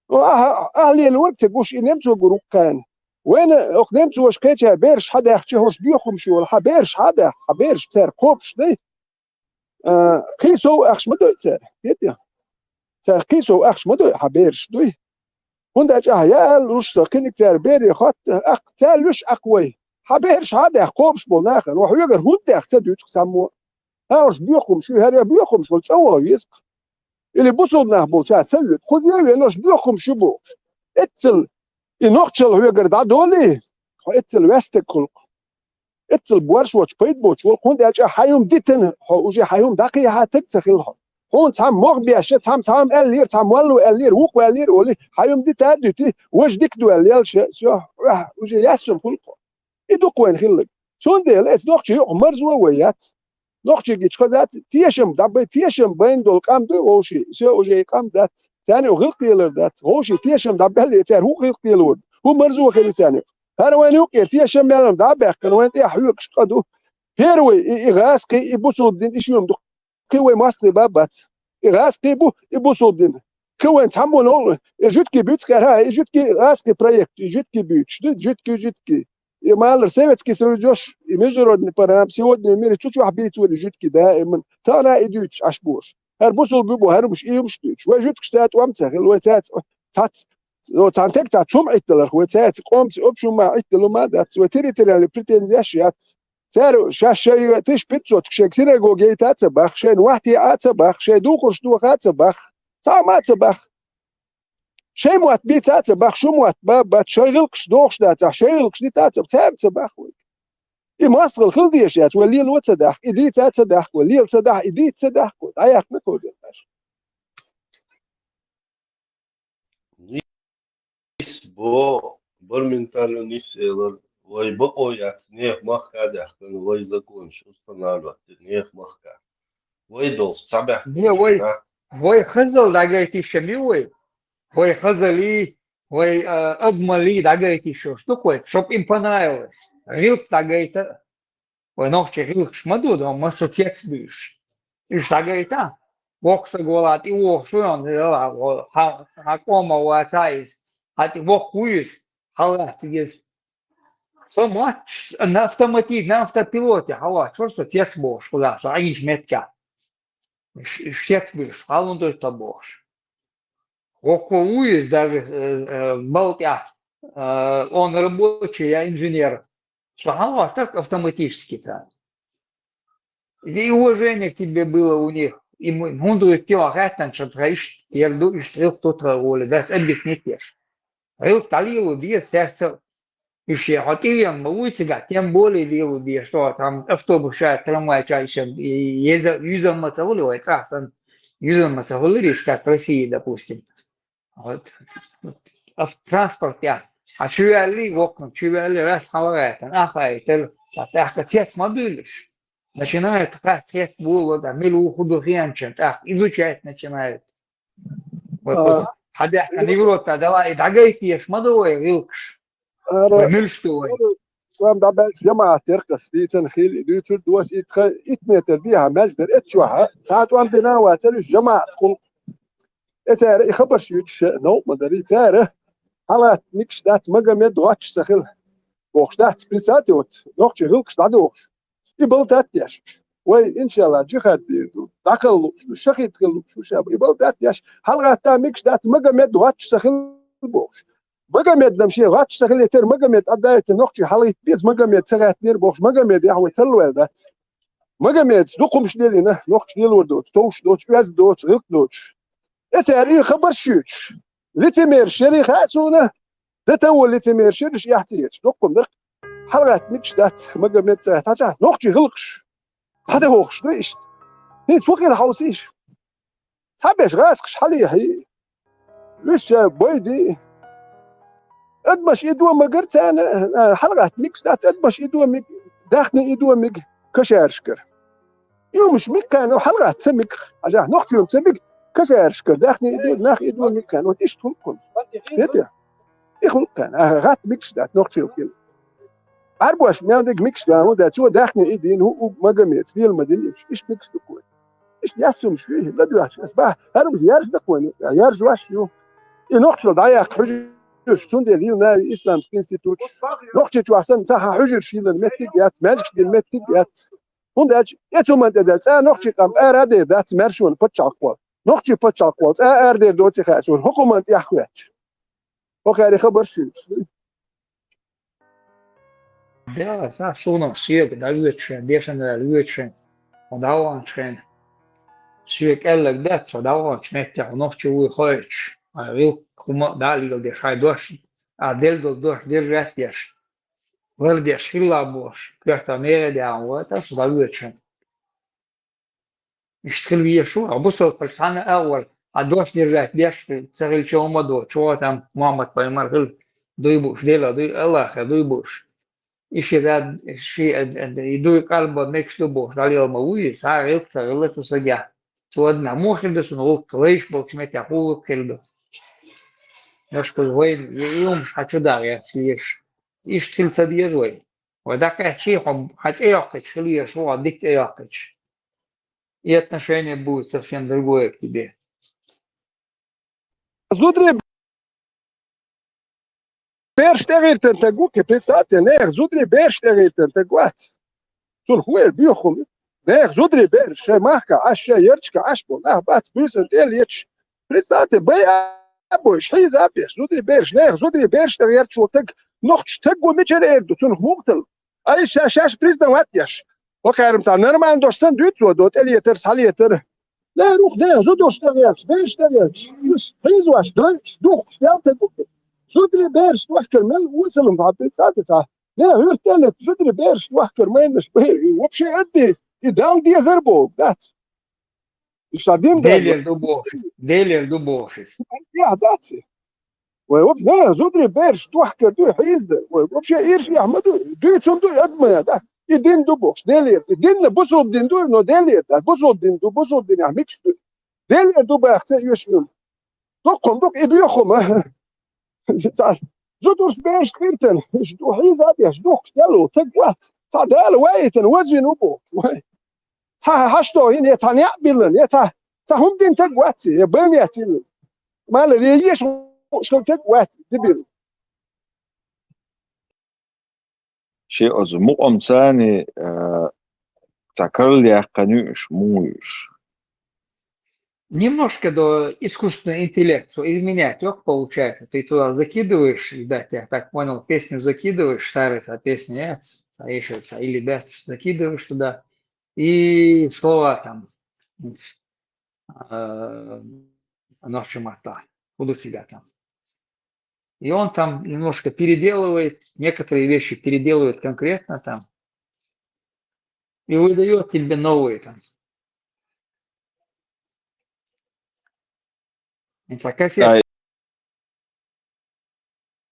Ахьа, ахьа лелорг ца гуш, и немцо гур ву кхана. Вайна, оха немцоша кхеча бераш хьадаьхча, хӀорш боьха хӀумаш йолу, хьан бераш хьадаьхна, хьан бераш цара кхобуш дай? А, кхин сов ахча ма дой цара, хетий? Цара кхин сов ахча ма дой, хьан бераш дуй? ХӀунда аьлча ахьа яа луш со, кхиниг цара бере хатта, аккха цара луьш аккха вай. Хьан бераш хьадаьхна кхобуш болу нахана, ва хьоьгара хӀунда даьхна ца дуьйцу цхьаммо? ХӀан, хӀорш боьха хӀумаш ю, хӀара боьха хӀумаш болу цӀа ваха веза-кх. Или бусулба нах болчара ца оьду, кхуза а веана, хӀорш боьха хӀумаш ю бохуш. Эццал и нохчалла хьоьгара дӀадолий, хьо эццал ваьстаг хуьлу-кх. Эццал борш воцуш, пайда боцуш волу, хӀунда аьлча хьан хӀума дитина, хьо уже хьан хӀума дӀакхехьа таг ца хилла хьо. Хьуна цхьамма могӀа беш, цхьамма, цхьамма аьллера, цхьамма молло аьллера, вукхо аьллера олий, хьан хӀума дита а дуьтий, важа дика ду аьлла лелаш, всё, ваьхьа, уже яьссина хуьлу-кх хьо. И ду-кх вайна хилларг. Цундела эцу нохчийн юкъа марзо вай яц. Нохчий гича хазац, тешам дӀабай, тешам байна долу къам дуй вовший, всё, уже и къам дац. Царна юкъа гӀиллакх лелар дац. Вовший тешам дӀабаьллий, цара хӀун гӀиллакх лелор ду? ХӀун марзо хир ю царна юкъа? ХӀара вайна юкъера тешам мел дӀа а баьккхина, вайна тӀехь хьоьгуш къа ду. Первый, и, и гӀазкхий, и бусулба дин, и шен ду. Кхин вай мостагӀий бан бац. И гӀазкхий бу, и бусулба дин. Кхин вайн цхьаммо новкъа, и жуьгтий буьйцу кхара, и жуьгтий гӀазкхий проект, и жуьгтий буьйцуш ду, жуьгтий, жуьгтий. И малар Советский Союз йош, и международный программа, сегодня в мире цу чохь бийцоре жуьгтий даиман, тахана и дуьйцуш Ӏаш бохуш. ХӀара бусулба бу, хӀара хӀумаш, и хӀумаш дуьйцуш. Вай жуьгташ цаьрца тӀом ца хилла, вай цаьрца цац, цхьана тегга цхьа цум Ӏитталарх, вай цаьрца къомца общий хӀума Ӏитталума дац, вай территориальный претензияш яц. Цара шаьш шайн тыщ пятьсот шайга синагога яйта а ца бах, шайна вахьте а ца бах, шайн духарш доха а ца бах, цхьа а ма ца бах. Шайн мотт бийца а ца бах, шу мотт ба, бац, шайн гӀиллакхаш дохуш дацахь, шайн гӀиллакхаш дита а ца бах, цхьа а ца бах вай. И мостагӀалла хила дезаш яц, вай лело ца дахка, и дийца а ца дахка, вай лела ца дахка, и дийца ца дахка, вай дӀаяьккхина кхо бен. Нис бо, бар ментально нис элар, вай бакъо яц, нехан махка а даьккхина, вай законаш устанавливать дира нехан махка. Вай долчу цхьабаьхкина Не, вай, чохь, вай хазал дӀагайтиша ма ю вай. Вай хазалий, вай, а, адамалий дӀагайтиша ду-кх вай, чтоб им понравилось. ГӀиллакх дӀагайта. Вай нохчий гӀиллакхаш ма ду, дан массо цец буьйш. Уьш дӀагайта, воккха саг вала тӀе вохуш ву, хьан, хьан къомах вац иза, хьан тӀе воккха ву иза, хьалатта иза. Со мотт на автомати-, на автопилоте хьалоцур со цец бохуш, кхузахь со Ӏийначу меттехь. Ш-, шец буьйш, хьалун дуй тхо бохуш. Воккхо ву иза даже, э, э, балтехь, э, он рабочий, я инженер. Со хьалоцур автоматически царна. И уважение к тебе было у них. И м-, хӀунда вуьтти ван хаьттанчун тхан иштта, яра ду иштта, гӀиллакх ду тхан волу, дас объяснить еш. ГӀиллакх дӀалело деза цаьрца. Уьш я хьо тӀевеана ма вуй цигахь, тем более лело деза, что там автобус ша, трамвай ша, иша, еза-, юьзан ма ца хуьлу вай цӀахь санна, юьзан ма ца хуьлура иша, как в России, допустим. Вот. Ав-, транспорт яхь. Хьан чу ваьллий, воккханиг чу ваьллий, рас хьалагӀаьттина, ахьа а тӀаккха цец ма буьйлуш. Начинает хатта хетта болу, да, мила ву хӀун ду хианчун, тӀаккха изучать начинает. Вот, а, вот. Хьан даьхкина Европа дала и дӀагайтеш ма ду вай гӀиллакхаш. Ара, вай муьлш ду вай. Ара, тӀом дӀабаьлча жамаӀат деркъас дийцан хила, и дуьйцур дош, и тхан итт метр дехьа мел дара, эццу чохь, цхьа тӀом бина а вацара, уьш жамаӀат кхулкх. Э, цара и хабарш юьйцуш, новкъа ма дарий, цара хьалатта микаш дац, Магомед гӀотташ ца хила. Бохуш дац, представьте, вот, нохчий гӀиллакхаш дӀадохуш. И балтат деш. Вай, иншалла, джихад дийр ду, дӀакхалла лууш ду, шахид хила лууш ду, ша, и балтат деш, хьалагӀатта микаш дац, Магомед гӀотташ ца хила бохуш. Магомед-м шен гӀотташ ца хила, тера Магомед Ӏаддаита нохчий хьалагӀитта беза, Магомед ца гӀаьттинера бохуш, Магомед яхь вай талла ваьлла дац. Магомедс дукха хӀумаш лелийна, нохчаш лелор доцу, товш доцу, оьзда доцу, гӀиллакх доцуш. Э, цара и хабарш юьйцуш. Лицемерш яра хаьа суна, д т о лицемерш яра, уьш эхь ца езаш. Дуккха-м дара. ХьалагӀатта микаш дац, Магомед ца гӀаьттича, нохчий гӀиллакхаш. Хьан де вохуш ду иштта? ХӀинца хӀун хир хьовсийша? Цхьаберш гӀазкхаш хьалехьий, уьш ша байдий, Адамаш и домагар царна, а, хьалгӀатта мегаш дац, адамаш и домиг, даьхни и домиг кошарашкара. Юмаш мег кхаьно хьалгӀатта ца мег, хьажахь, нохчо ца мег кошарашкара, даьхни и до-, нах и домиг кхаьно. Вот иштта хул кхунна. Хетий? И хул кхаьно. А, гӀатта мегаш дац, нохчо кхел. Ӏарбош мел диг мегаш да, хӀунда цо даьхни и дина, хӀу уг Магомеда лела ма дина, иштта мегаш да кхунна. Иштта ясумаш ю, ладоьгӀча, ас бахьа, хӀара уж яржа да кхунна, яржа ваш ю. И нохчо дӀаяккха хьуьжарш, цундела йилла исламский институт. Нохчийчохь санна цхьа хьуьжарш йиллина меттиг яц, маьждигаш дина меттиг яц. ХӀунда аьлча, эцу ман тӀе даьлла, цкъа нохчий къам ара а дер дац маьршонан паччахьалкхо. Нохчий паччахьалкхо цкъа ара дер доций хаьа суна, хӀокху ман тӀехь а хоьттуш. ХӀокхаьрий хабарш ю. Да, са суна соьга дӀавоьдуш, дешан дӀавоьдуш, хьо дӀаваханчу хенахь. Соьга аьлларг дац, хьо дӀаваханчу меттехь хьо нохчо вуй хоуьйтуш, хьайн гӀиллакх хӀума а дӀа а леладеш, хьайн дош а, делла долу дош держать деш, лардеш хилла бохуш, коьрта мегӀе а деана вайташ, хьо дӀавоьдуш. Иштта хила везаш ву, а бусалбачу цхьана а агӀор, а дош держать деш, ца хилча хӀума ду, чӀогӀа там Мухьаммад-пайхамар хила дуй бууш, Дела дуй, Аллахе дуй бууш. И ши да, ши, и дуй къарба мегаш ду бохуш, дӀалела ма вуй, цхьа а гӀиллакх ца хилла цу сагехь. Цу адамехь муха хир ду цуьнан гӀуллакх, лайш болчу меттехь хӀун гӀуллакх хир ду? Наш кхуза вайна, и, и хӀумаш хьан чу дагӀа гӀерташ везаш. Иштта хила ца деза вай. Вай дӀакхаьччий, хьо хьан цӀе йоккхуьйтуш хила везаш ву, хьо дика цӀе йоккхуьйтуш. И отношение будет совсем другое к тебе. Зударий бераш тӀегӀертан таг ву кхин, представьте, нехан зударий бераш тӀегӀертан таг вац. Цунах хӀун эр боьха хӀума? Нехан зударий бераш шайн махка Ӏаш, шайн ярташка Ӏаш болу нах бац, буьйсанна тӀе а леташ. Представьте, бай а бойуш, хьийза а беш, зударий бераш, нехан зударий бераш тӀегӀерташ волу таг, нохчо таг ву мичара эр ду, цунах муха талла? Ай, ша шаьш признавать еш. ХӀокхаьрма цхьа нормально дош санна дуьйцу цо, до тӀелетар, схьалетар. Нахана ух, нехан зудош тӀегӀерташ, бераш тӀегӀерташ. Уьш хьийзош, дойуш, духкуш, ялтаг бу. Зударий бераш дохкар мел осалла хьан представьте цхьа. Нехан хӀуьрта тӀелетта зударий бераш дохкар майнаш бу. И вообще адамийн, и Далла дезар боху, дац. Иштта дин Делера ду бохуш, Делера ду бохуш иза. Яхь дац и. Вай, вообще, не, зударий бераш дохкар ду, хьийза дар. Вай, вообще, ирш яхь ма ду, дуьйцун ду, адмая, да. И дин ду бохуш, Делера. И динна бусулба дин ду, но Делера, да. Бусулба дин ду, бусулба динехь микс ду. Делера ду баха ца оьшу. Дуккхум, дуккха и боьхума. Цхьа зудурс бераш кхиртан, ду хьийза а деш, духкуш делла, таг вац. Цхьа Дала ваийтан, вазвина ву бохуш. Вай. Цхьа хьашт дохийна, я цхьа неӀ биллина, я цхьа, цхьа хӀума дина таг вац, я байна яц хӀинна. Мала, я еш хӀума таг вац, дибилла. Шен оцу мукъамца а, цхьа карла яьккхина ю уьш, муха ю уьш? Немножко до искусственный интеллект, что изменять, вот получается. Ты туда закидываешь, видать, я так понял, песню закидываешь, старая цхьа песня яц, цхьа эшар, цхьа или дац, закидываешь туда, и слова там, э, нохчийн маттахь, хӀун ду цигахь там. И он там немножко переделывает, некоторые вещи переделывает конкретно там, и выдаёт тебе новые там. Ин цхьа кассета,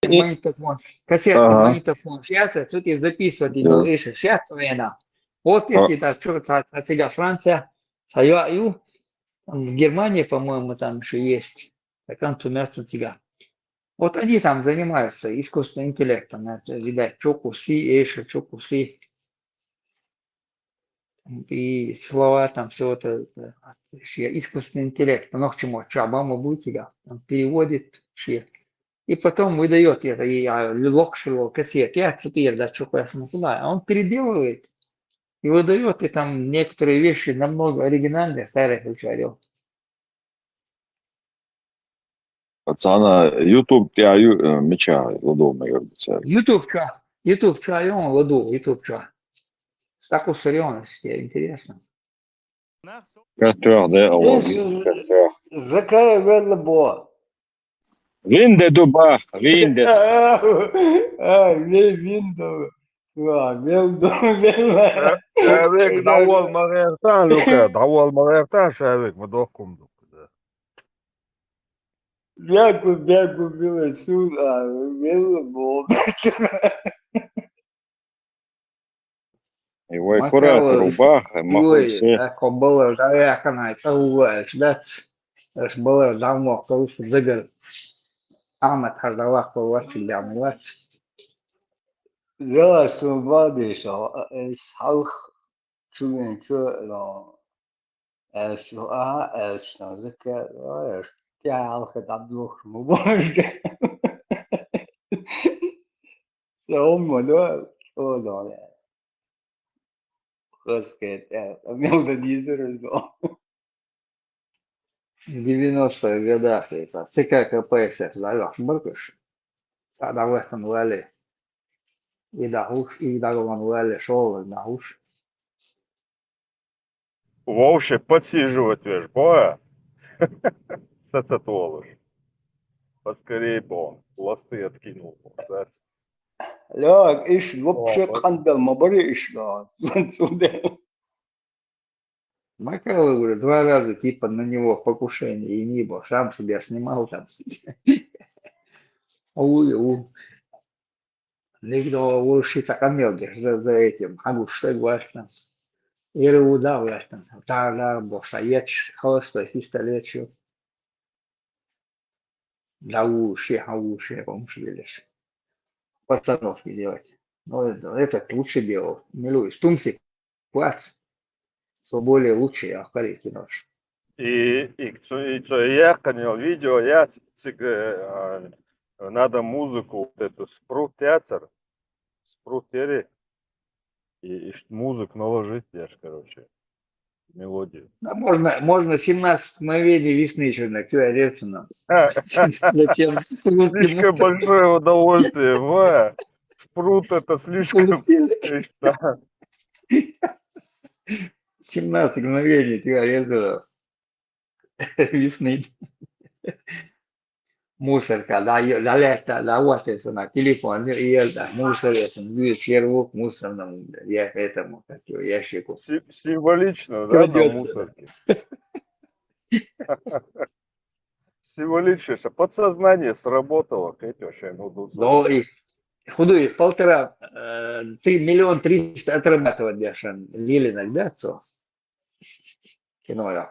магнитофон, кассета, магнитофон, сейчас отсюда записывать, и был эши, сейчас вена. Вот эти, да, что, цхьа, цхьа цигахь Франция, цхьа йоӀ ю, в Германии, по-моему, там ещё есть. Так он тумятся цигахь. Вот они там занимаются искусственным интеллектом, это, видать, чукуси, эша, чукуси. И слова там, всё это, это, ещё искусственный интеллект, оно к чему, чаба, ма будет, да, он переводит, ещё. И потом выдаёт это, и, а, локшило, кассет, я цитирую, да, чё, я смотрю, да, а он переделывает и выдаёт, и там некоторые вещи намного оригинальнее старых, чем. Цхьана YouTube тӀехь ю, э, мичахь ладо мегар ду цара? YouTube чохь, YouTube чохь ю ладо, YouTube чохь. Стакус район, если тебе интересно. Картох, да, а вот, картох. Закая велла бо. Вин де ду бах, вин де. А, вин, вин ду. Суа, вел ду, вел. Шавек, дӀавол ма гӀертан, Люка, дӀавол ма гӀертан, Шавек, ма дохкум ду. Бегу, бегу, милый сын, а, милый бог. И вай, курат, Макалов, рубаха, и махуй вай, се. Ако было, да, я хана, это угла, да. Аш было, да, мог, то есть, дыгар. Ама, та, да, вах, то, вах, да, милац. Ла сумбадиша, эс халх чуен чу, но, эс чу, а, эс чу, зэкэ, эс чу, я халх, да, блох, му боже. Сэ омма, да, о, да, да. Хас кэт, э, мел да дизер, да. В девяностых годах это ЦК КПСС, да, Лёш Баркыш. Сада в этом вале. И да хуш, и да ван вале, шёл, и да хуш. Вообще подсиживать веш, боя. Сацат волош. Поскорей бы он ласты откинул, да. Лёк, иш вообще, о, вот, кандал ма бори иш, да. Сюда. Макалов уже два раза типа на него покушение и не было. Сам себя снимал там. Ау, ау. Никто лучше так не за, за этим. Могу что согласен. Или удал там. Да, да, бо, а я ч-, холостой пистолет ещё. Да лучше, а лучше, помнишь, видишь. Постановки делать. Но это, этот лучше делал. Не Луис. Тумсик, плац. Что более лучше, я в корейке нож. И, и, цо-, и цо, я канал видео, я ц-, цик, э, а, надо музыку, вот эту, Спрут театр, Спрут театр, и, и ш-, музыку наложить, я ж, короче, мелодию. А можно, можно семнадцать мгновений весны ещё на Кюа Рельсона. А. Зачем Спрут? Слишком большое удовольствие, Ва. Спрут это слишком, Спрут. Нечто. Семнадцать мгновений Кюа Рельсона. Весны. Мусорка, да, ё-, да, лето, да, вот это, на телефон, и это, мусор, это, ну, червук, мусор, ну, я этому, как его, ящику. Си-, символично, да, на мусорке? Крадётся. Символично, что подсознание сработало, Катя, вообще, ну, ну, ну, и худой, полтора, э, три миллиона триста отрабатывать, Даша, Лилина, да, цо? Кино, да.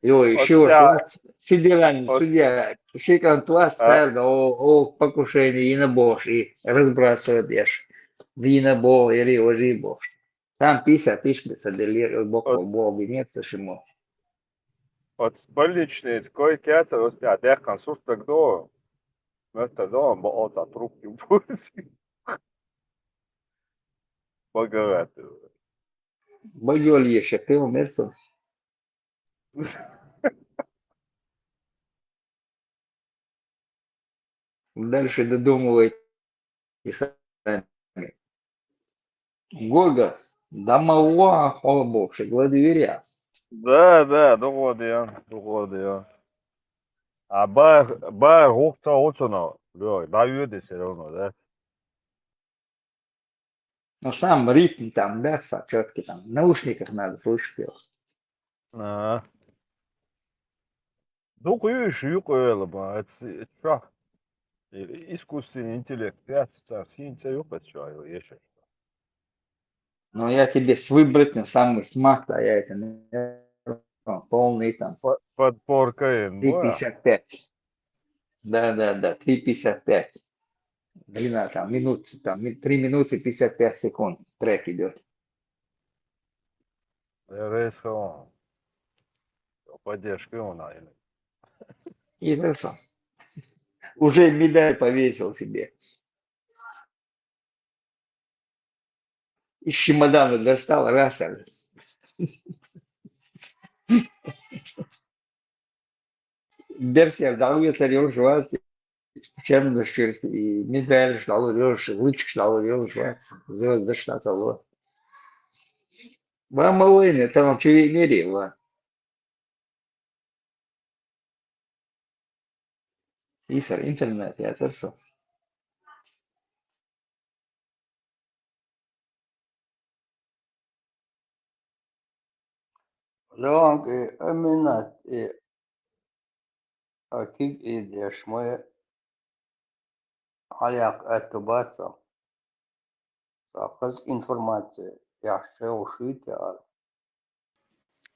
Ё, ещё вот федеральный судья, Шикан Туат, а? О, о покушении и на Бош, и разбрасывает, еш. Вина Бо, или Ожи Бош. Там пятьдесят тысяч бы садили, бок, вот. Бо, винец, шимо. Вот больничный койки, а, вот, а, дехкан суртак до. Мёртва дома, бо, вот, а, трубки будет. Богатый. Богёль ещё, ты умерцу. Дальше додумывайте сами. Гога, да мало, слава богу, что гладиверя. Да, да, доходы, доходы. А бар, бар, гухта, вот оно, да, да, всё равно, да. Но сам ритм там, да, са-, чёткий там. В наушниках надо слышать его. А. Дук юш, юк, э, лаба, это, это что? И-, искусственный интеллект, пять, там, синца, юк, это что, ещё что? Но я тебе с выбрать на самый смарт, а я это не, полный там. По-, подборка, э, ну, а. Три пятьдесят пять. Да, да, да, три пятьдесят пять. Длина там минут, там ми-, три минуты пятьдесят пять секунд трек идёт. Рейсхаон. Поддержка у нас. И хорошо. Уже медаль повесил себе. Из чемодана достал, раз, а. Берсер, да, вы царёшь, вас, чем дышишь, и медаль, что ли, лучше, что ли, вас, звёзды, что ли. Вам мало имя, там вообще в мире, ва. Исар, интернет, я это всё. Лёнг и Аминат и Акид и дешмы хьалякъ аьтту бац. Ца хаза информация яхьча ушуйте ара.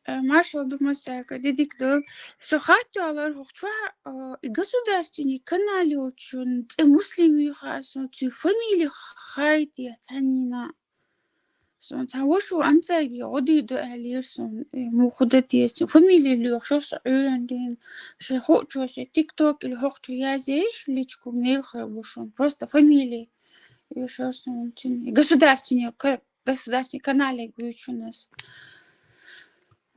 Э, маршал ду, Масяка, дидик дог. Со хатту алар хухчуа, э, и государственный канале учун, ци муслим виха, со ци фамилия хайти, цанина. Сон ца вашу анцаги, оди ду алир сон, э, му худа тесте. Фамилия лю, хо шо са уйран дин. Ше хо чо се TikTok или хо чо язеш, личку мейл хар бушун. Просто фамилия. И шо сон цин. Государственный, ка-, государственный канале гучунас.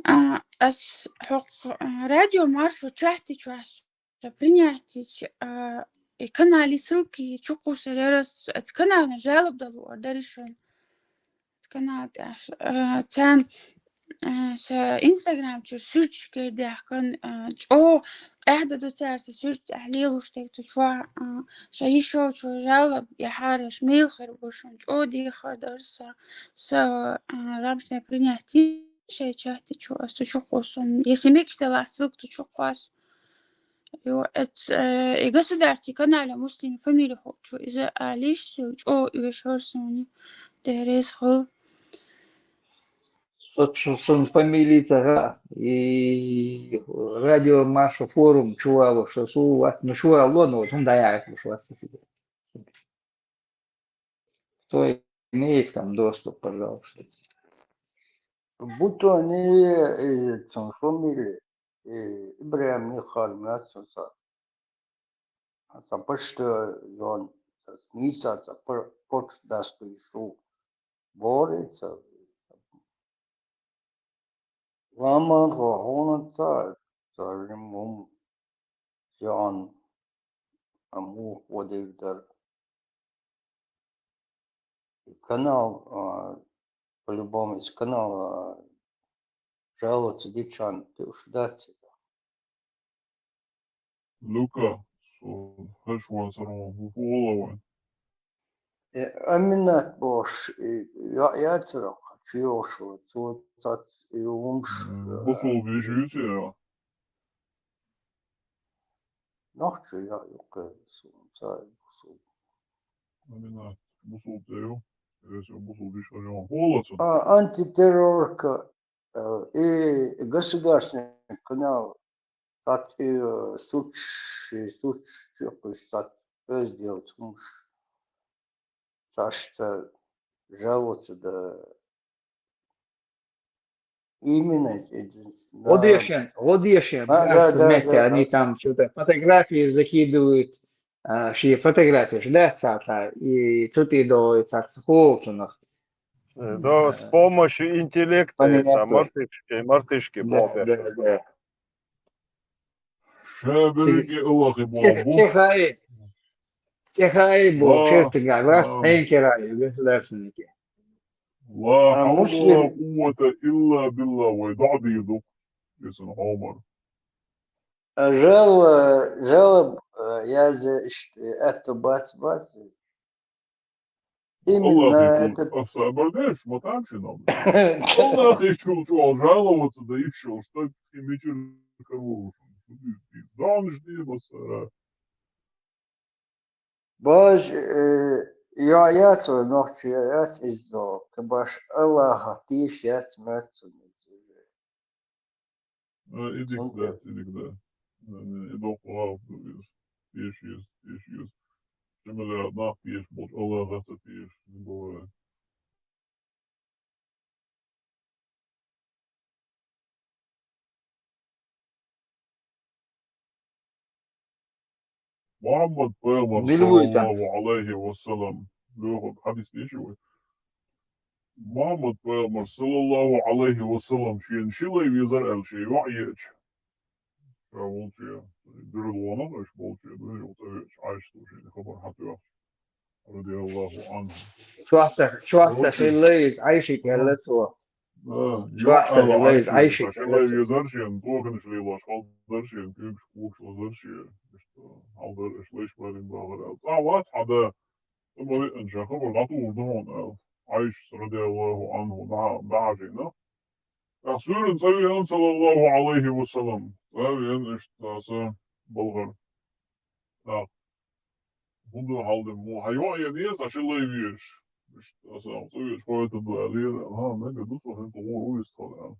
А, ас хо, а, радио маршо чахти чуас. Ца принятить, а, и канали ссылки чукъу са лерас, ца канална жалоб далу ардаришан. Ца канал тяш, а, цан, а, са Instagram чур сюрч кердяхкан, а, чо, къяда ду цар са сюрч ахлел уштек ту чуа, а, ша ишо чуа жалоб, я хараш, мейл хар бушан, чо ди хар дар са, са, а, рамшне принятие, шай чахти чуа, су чукъу сон. Если мекшта ла ссылка ту чукъу ас. Ё, эц, э, и государственный канале муслим фамилия хо чу иза алиш, чо и вешор сони. Дерес хол. Сот шу сон фамилия цага, и радио Маршо форум чувало, что су ват, ну, чувало, но вот он даяет, что ват сиси. Кто имеет там доступ, пожалуйста. Бутони, э, цун фамилия, э, Ибрагим Михаил Мяцуса. Ца почта, ён, ница, ца пр-, почта дасту ишу. Борица. Ламан хо, хона ца, ца жим мум, ён, аму, водив дар. Канал, а, по-любому из канала, а, жаловаться дичан, ты уж дать. Лука, со, хаш ван сарон, ху фу олаван. Э, Аминат бош, э, я, я царах, чиошо, цо цац, и умш, М, э, бусул бежуте, я. Нахча я, юка, со, ца, бусул. Аминат, бусул тею. Если бусул беш хажан. Холодца. А, антитеррорка, э, и государственный канал, так и, э, суч, и суч, чё, так, э, сделать, умш. Так что жаловаться, да. Именно, э, да. Одешен, Одешен, А, да, да, да, да, они да. Там что-то фотографии закидывают, а, ши фотографии, да, ца, ца, и тут и до, и ца, ца, холтунах. Э, да, с Э, помощью интеллекта, понятно. Это, мартышки, мартышки, Да, бобер. Да, да. Шаберге Аллахи Бог. Техай, техай Бог, Ла, шертыга, вас, ла. Хенкерай, государственники. Ла А, хавла муслим. Ла куввата илла билла, вай дадиду. Исан Омар. А, жал, э, жал, э, я за, ишт, э, это бац, бац. Именно Аллах это. Аса бардеш, матам шинам. Аллах ишул чуал жаловаться, да ишул, что и мичир карурушун. Что ты здесь? Да он жди, басара. Бож, э, я, я цо нохчи, я, я цо иззо, кабаш Аллаха тиш, я цо мецу. Э, идик да, идик да. Э, идок лав, еш, еш, еш, еш. Шемеле одна пеш, бот Аллаха ца пеш, не бывает. Мухаммад пайгамбар Билбуй та. Саллаллаху алейхи ва саллам. Лёха, хадис не шивы. Мухаммад пайгамбар саллаллаху алейхи ва саллам шен шилай везар ал шей ваъ еч. Ша волче, дургонов аш волче, дургонов аш, аш ту шен хабар хатуя. Радияллаху анху. Шуахца, шуахца Волче. Шилай из, айши Ага. Келле цо. Да, Шуахца ёхьа шилай из, лайши, айши шилай келле цо. Езаршен, тохын шилай лашхал даршен, кюкш кукш лазаршен. Ишта, алдар ишлайш барин багар ал. Ца вац хада, умари анша хабар гату урдун ал. Айш радияллаху анху, да, да, жина. Ах, суьйран цӀа веана, саллаллахӀу Ӏалайхи ва саллам. ЦӀа веана иштта цхьа балхара. Ах, хӀунда хьалдина мо? ХьайоӀ ян еза, ши лай веш. Иштта аса цӀа веш хойта ду аьллера. Ха, мега ду со, хӀинца гӀур ву вист хала аьлла.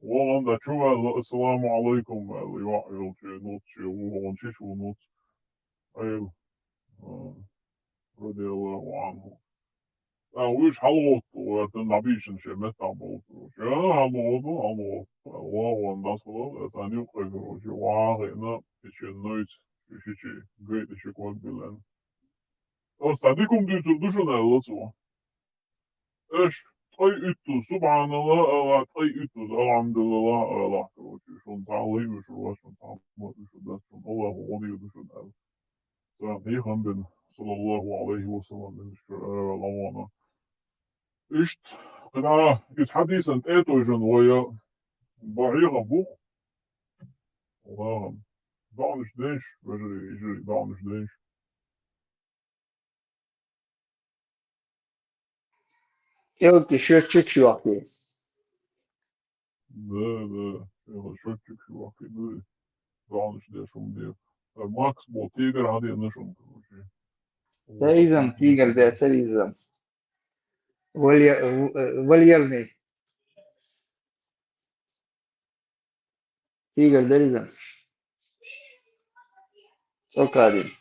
ВогӀан да чу ваьлла, «Ассаламу Ӏалайкум», аьлла, йоӀ йолчу, нуц чу, ву вогӀан чу, ву нуц. Ӏел, а, радияллаху Ӏанху. А, уьш хьалагӀотту, гӀертан дӀабийшина шен меттахь болу. Ша хьалагӀотту, хьалагӀотту. ВогӀан дӀасхула, аса нуьйкъе гур ву, ша вахана, и шен нуьйцу, и шичи, гайтӀа ши ког биллина. Оцу цхьа дика хӀума дуьйцур ду шуна аьлла цо. Аша ткъе уьттуз субхьаналлахӀ ала, ткъе уьттуз алхьамдулиллахӀ ала, короче, шуна цхьа лай вуьшур вац, шуна цхьа ма вуьшур дац, шуна Аллахо гӀо дийр ду шуна аьлла. Царна хьехам бина, саллаллахӀу Ӏалайхи ва саллам, бина шу ара ламона. Иштта, кхидӀа, иза хьадисан тӀе а тойжина вай, бан хьехам бу. Аллахьан. ДоӀанаш деш, вежарий, йижарий, доӀанаш деш. Элки счётчик шоьхкий. Да, да. Элки счётчик шоьхкий, да. Главное, что я шум дел. А Макс был тигр, а один нашел, короче. Да, изам, тигр, да, царизам. Вольер-, в-, э, вольерный. Тигр, да, изам. Окей.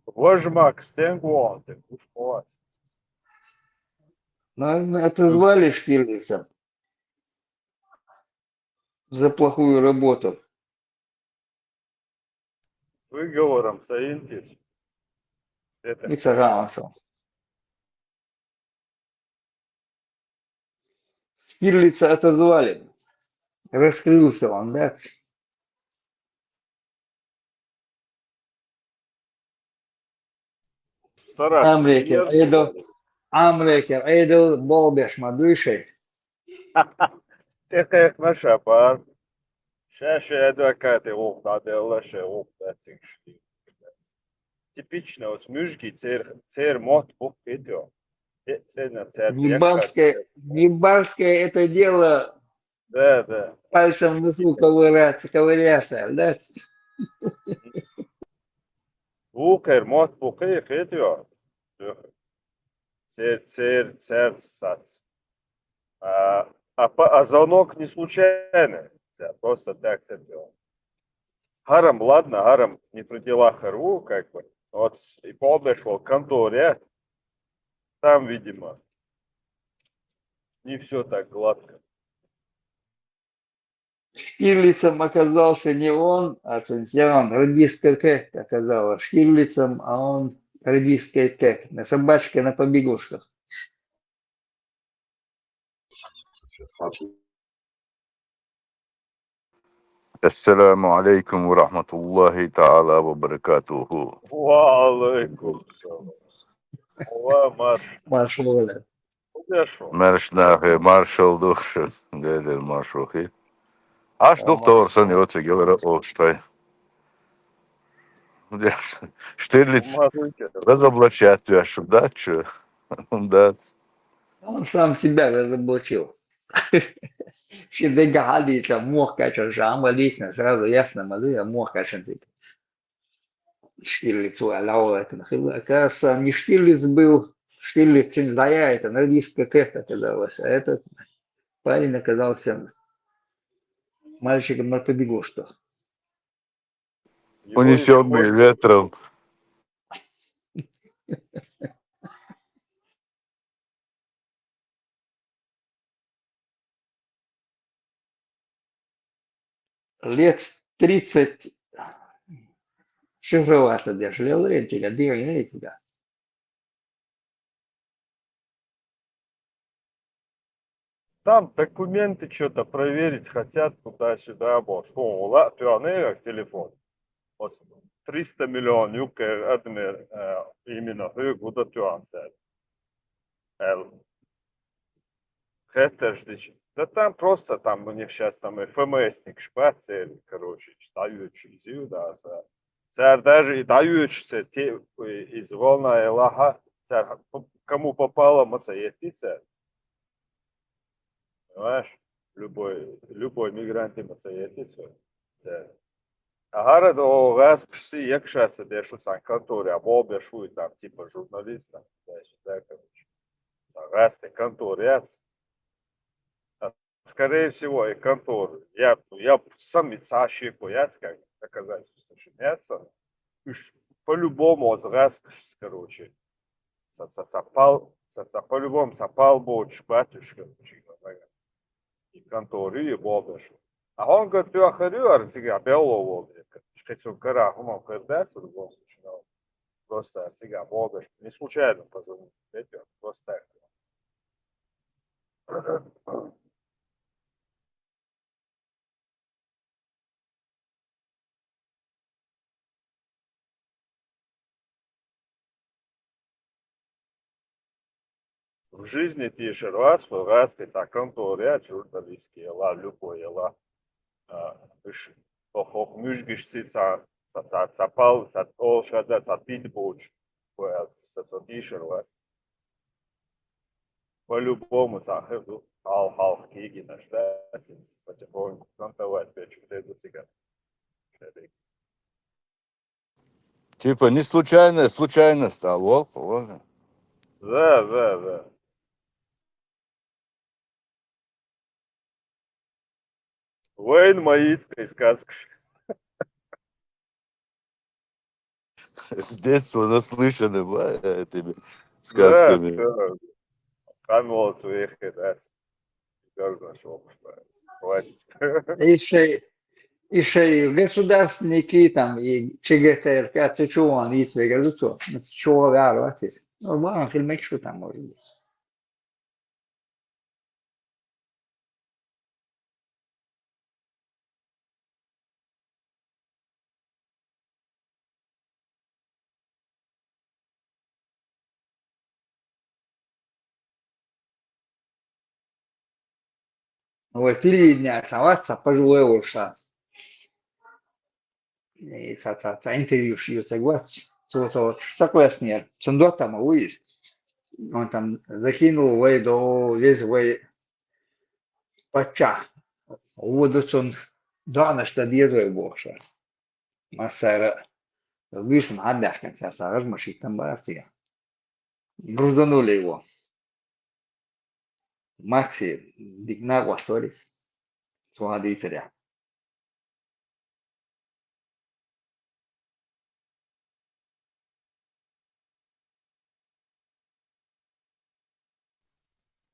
Вож Макс, стенг вон, ты, уж молодец. Наверное, отозвали Штирлица за плохую работу. Выговором соинтис. Это И сажал он. Штирлица отозвали. Раскрылся он, да? Стараться. Амрекер, Эйдо. Амрекер, Эйдо, болбеш ма дуйшей. Те кхайкхина ша пар. Ша шайн адвокате гӀуллакх дӀаделла, шайн гӀуллакх дацийша. Типичный, оцу муьжгий цер-, церан мотт бу кхетийо. Э, церна цаьрца Не барское, не барское это дело Да, да. пальцем в носу ковыряться, ковыряться, да? Вукхер мотт бу кхе-, кхетийо. Цер-, цер-, церца сац. А, а по-, а звонок не случайный. Да, просто так цепёл. ХӀара-м, ладно, хӀара-м не при делах хир ву, как бы. Вот с-, и подошёл к конторе. Там, видимо, не всё так гладко. Штирлицем оказался не он, а Цинцян, радистка Кэт оказалась Штирлицем, а он радистка Кэт. На собачке, на побегушках. Ассаламу алейкум ва рахматуллахи таала ва баракатуху. Ва алейкум салам. Ва мар-, Маршалла. Хорошо. Марш нахе, маршал духша. Дедер маршохи. Аш Ва дух тор сан маршалла. Йоца гелара олштай. Штирлиц Ма дуйке. Разоблачать вяшу, да, чё? Да. Он сам себя разоблачил. Ши дега хьадийца, мох качан жа, ма дийцина, сразу ясно, ма дуй, а мох качан цик. Штирлиц ву аьлла, это нахила. Оказывается, не Штирлиц был, Штирлиц цуьнца дӀаяьй, это радистка Кэт оказалась. А этот парень оказался мальчиком на побегушках. Унесённый ветром. Лет тридцать шифроваться деш, лел рентига, дир рентига. Там документы чё-то проверить хотят туда-сюда, бо, что, ла, ты, а, не, как телефон. Вот триста миллион юккер адмир, э, именно хьоьга хӀун дан тоьхна цара. Аьлла. Хеттарш дича. Да там просто, там у них щас там эф эм эсникаш бац церан, короче, дӀайоьдуш иза ю, да, аса. Цара даже и дӀайоьдуш церан те-, иза волна а лахьа, цар п-, кому попало ма ца етти цар. Понимаешь? Любой, любой мигрант ма ца етти цар. Цар. А гӀара да гӀазкхашций яккха ца деш ва цхьан конторе, а бо беш ва и там, типа журналист, там, туда-сюда, короче. Цхьан гӀазкхий контора яц. А, скорее всего, и контора. Я, я сам и цхьа шеко яц, как доказательство ши яц. Уж по-любому оз гӀазкхашца, короче. Цхьа, цхьа, цхьа пал, цхьа, цхьа по-любому цхьа пал боцуш бац уж, короче. И контора, и бо беш ва. А хьуна тоьхар ю ара цига белло волу. Кхин цунна кара хӀума кхер дац, в любом случае, но просто ара цига бо беш. Не случайно позвонил, просто так. В жизни тийшар вац, хӀокху гӀазкхий цхьа контора яц, журналистский яла, любой яла. А, уж хӀокху, хӀокху муьжгашций цхьа, цхьа, цхьа, цхьа пал, цхьа олуш хаза, цхьа пид боцуш, хӀокху аьлла, ца, ца тийшар вац. По-любому цхьа хир ду, хьал-, хьалха кегийнаш, да, цуьнца потихоньку кантовать бечу хир ду цигара. Типа не случайная случайность, а лох, ладно. Да, да, да. Вайн ма йийца кхин сказкаш. С детства наслышаны, бла, этими сказками. Да, да. Къамел ца вехкира дац. Газ наш вокхуш бара. Хватит. И шай, и шай государственники там, и Ч Г Т Р К, цу чу ван йийца вегар ду цо. Ну, цу чу ван ваьр вац иза. Ну, ладно, хила мегаш ду там, может быть. Вай телевидение цхьа вац, цхьа пожилой волуш цхьа. И цхьа, цхьа, цхьа интервью ю ца гуц. Цо, цо сакъоьстинера. Цуьнан доттагӀа ма ву иза. Он там закинул вай до веза вай паччахь. Ву ду цунна, доӀанаш дан деза вай бохуш. Массара а. Вуьшта хьан баьхкина цара, цхьа гӀаж машин там бара цигахь. Грузанули его. Макси, дика накъосталлица. Цо хьан дийцарехь.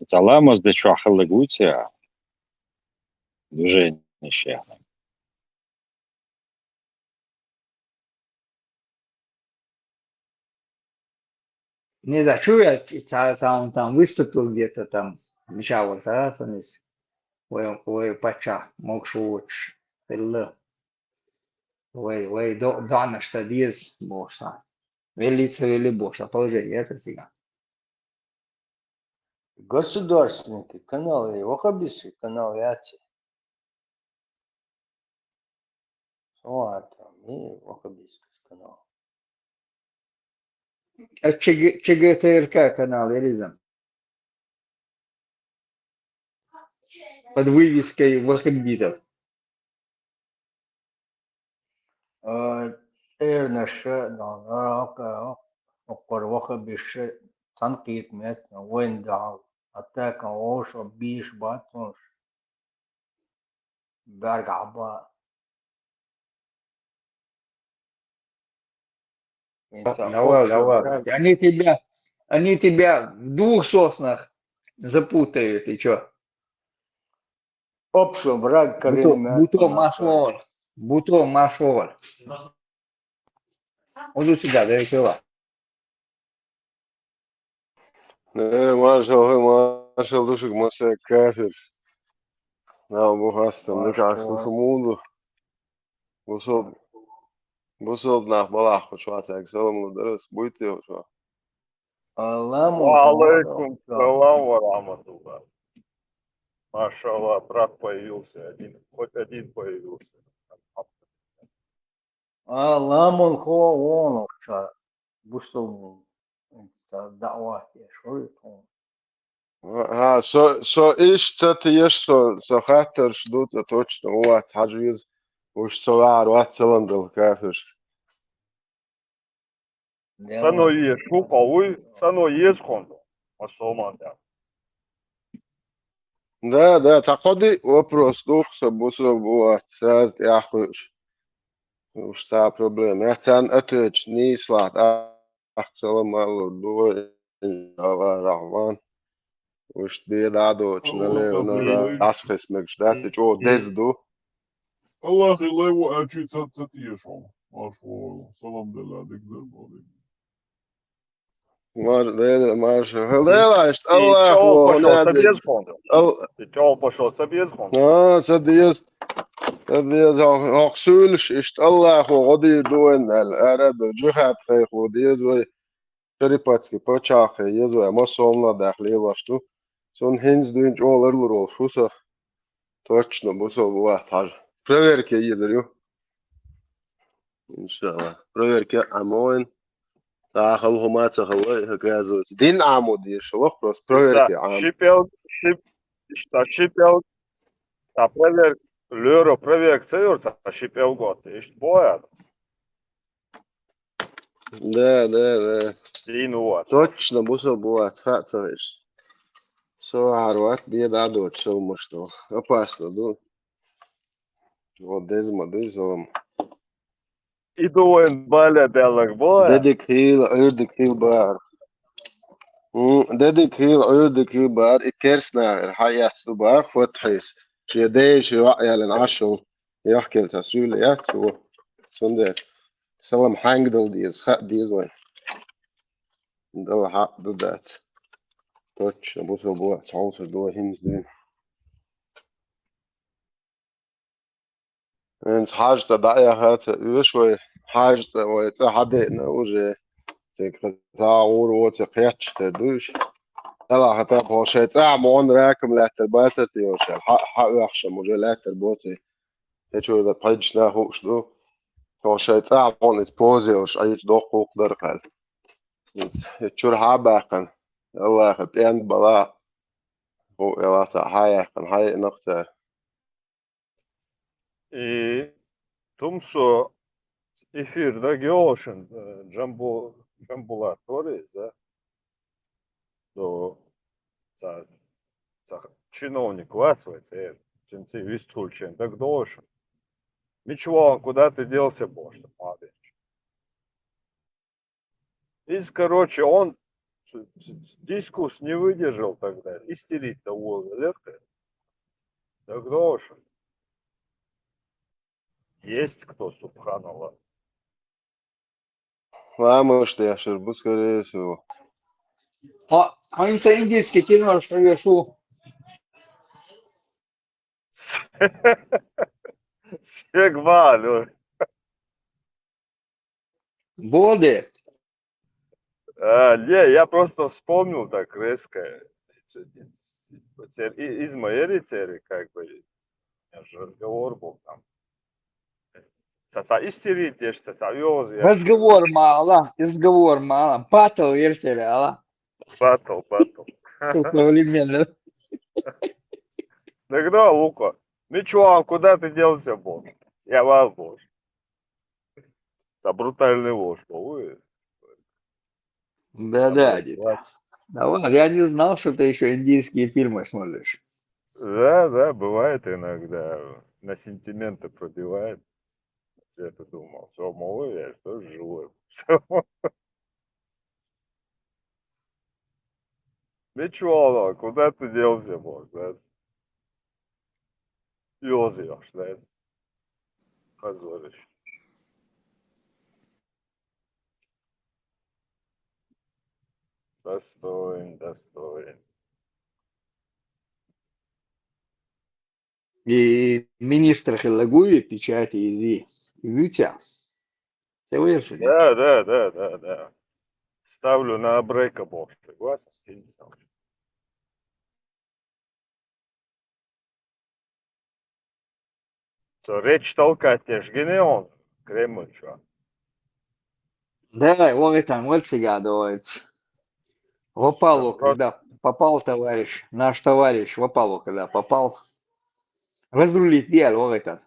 Цхьа ламаз де чохь хилларг вуй цигахь? Движение шех. Не знаю, чу я ца-, ца-, он там выступил где-то там, мичахь вара цара санис, вай, вай паччахь могуш воцуш хилла. Вай, вай до-, доӀанаш дан деза, бохуш цхьа. Веллица велли бохуш цхьа положение яц цигахь. Государственный канал или ваххабистский канал яц? Сон хӀотта, ми ваххабистский канал. А Ч Г, Ч Г Т Р К канал я иза. Под вывеской ваххабитов. Э, цӀернаша, да, да, да, оккхара ваххабисташа цхьаьна кхетам эцна, вайна дуьхьал атака, оша, бийш бац хьуна. Баьргахь ба. Давай, давай. Они тебя, они тебя в двух соснах запутают, и чё? Общий враг. Буто, коренная буто машор. Буто машор. Уже всегда, да, и всё. Э, маршалла, маршалла ду шуьга, масех кафир. Нах бу хастам, дакаш ду шу мунду. Бусалб-, бусалба нах балахь хӀокху чохь цаьрга салам лур дара ас, буй те хӀокху чохь? Ва алейкум салам ва рахматуллах. Машалла, брат появился один, хоть один появился. А, ламан хо вон ца бустал. даӀват деш хӀу ю тхуна. ХӀа, со, со иштта ца теш, со, со хаттарш ду, ца точно вац, хьажа веза, уж со вагӀар вац, салам дала кафирш. Цано еза хӀу къа вуй, цано еза хӀунда, масалан, да. Да, да, та кхо ди вопрос дух, со бусал бу вац, сразу тӀехуьш. Уж ца проблема. Я царна отвечать нийслахь, ах, салам алур ду, иншаллахь, рахман. Уж де дӀадоцу, нале, нара, асхес мегаш дац, и чӀо деза ду. Аллахи лай ву а чуьца ца тешо. Марш ву, салам делла, дик дар бо, дик. Марш, Дела, марш. Дела, ишт Аллах ву, ца деза хӀунда. Ал- И чӀо пошо ца беза хӀунда. А, ца деза. Ца деза, хӀокху суьйлуш, ишт Аллах ву, гӀо дийр ду вайн, аьлла, ара ду, джихад хьайх ву, деза вай. Шарипатский пачхьалкхе еза вай, массо а хӀуманах даха лелош ду. Цунна хӀинца дуьйна чӀогӀа ларлур волуш ву со. Точно, бусал бу вац хьажа. Проверка езар ю. Иншаллах. Проверка а ма вайн. Ца хала хӀума ца хала, оказывается. Дин Ӏамо дезаш лох, просто проверка Ӏамо. Шипел, шип, ца шипел, ца проверка, лоьро проверка ца йора, ца шипел гот. Иштта бояр. Да, да, да. Дин ву вац. Точно, бусал бу вац, хаа ца веш. Со гӀар вац, бе дӀадоцу шалмаш ду. Опасно ду. Вот деза ма дуй, залам. И ду вайн баля баьллаг бо. Дедик хила, Ӏуьрдик хила баар. М, дедик хила, Ӏуьрдик хила баар, и керс нахера хьаэцна ду баар, фатхьис. Шен дей, шен ваъ ялин Ӏашул. Яхкел та суьйла яц ву. Цундела салам хьаьнга дала деза, хаа деза вайн. Дала хьакъ ду дац. Точно, бусал бу вац, хьовсур ду вай хӀинца дуьйна. ХӀинца хьажа цӀа дӀаяха ца оьшу вай, хьажа цӀа вай цӀа хьадеъна уже. Цига цхьа гӀур воци кхетташ тера ду уьш. Делахь хӀета хьо шайн цӀахь ма гӀо ракам лаьттар бацар те йош, хьа, хьа оьхшам уже лаьттар боций. Хьечуьра пхьидаш нах хууш ду. Хьо шайн цӀахь ма гӀо иза поза йолуш, Ӏийча доккха гӀуллакх дара кхаьлла. Иза, и чуьра хьа а баьккхина, Аллаха пӀенда бала, хӀу эла цхьа хьа а яьккхина, хьа а еънакх цара. И тумсо эфир дагайогӀу шуна, э, Джамбу-, Джамбулат вара иза, да? Со ца, ца чиновник вац вай цӀера, цуьнан цӀе вистхуьлучу дагадогӀу шуна? Мича вахана, куда ты делся, бохуш, ца молодец. Иза, короче, он дискус не выдержал тогда, истерить-то волавелира. Так догӀуш. Есть кто, субханаллах. Ламаш дешар бу, скорее всего. Хьо, хьо хӀинца индийский кинош хьоьжуш ву. Сег валю. Боде. А, не, я просто вспомнил так резко. Цер-, и-, из моей церкви, как бы, у меня же разговор был там. Ца, ца истерить, я ж ца, ца ёз, я ж Разговор мало, изговор мало. Батл версия, ала? Батл, батл. Что современно. Тогда, Лука, ну чё, а куда ты делся, бог? Я вас, бог. Ца брутальный ложь, ой. Да, да, Давай, дед. давай. Да ладно, я не знал, что ты еще индийские фильмы смотришь. Да, да, бывает иногда. На сентименты пробивает. Я это думал, что молодой, я же тоже живой. Ничего, куда ты делся, бог, да? Ёзаешь, да? Позорище. Достоин, достоин. И министр хилла гуй печати изи. Витя. Ты вышел? Да, да, да, да, да. Ставлю на абрека бог. Согласен? Цо речь толкать деш гине он, Кремль чо. Да, он и там, вот всегда договорится. В опалу, когда попал товарищ, наш товарищ в опалу, когда попал, разрулить дело в этот.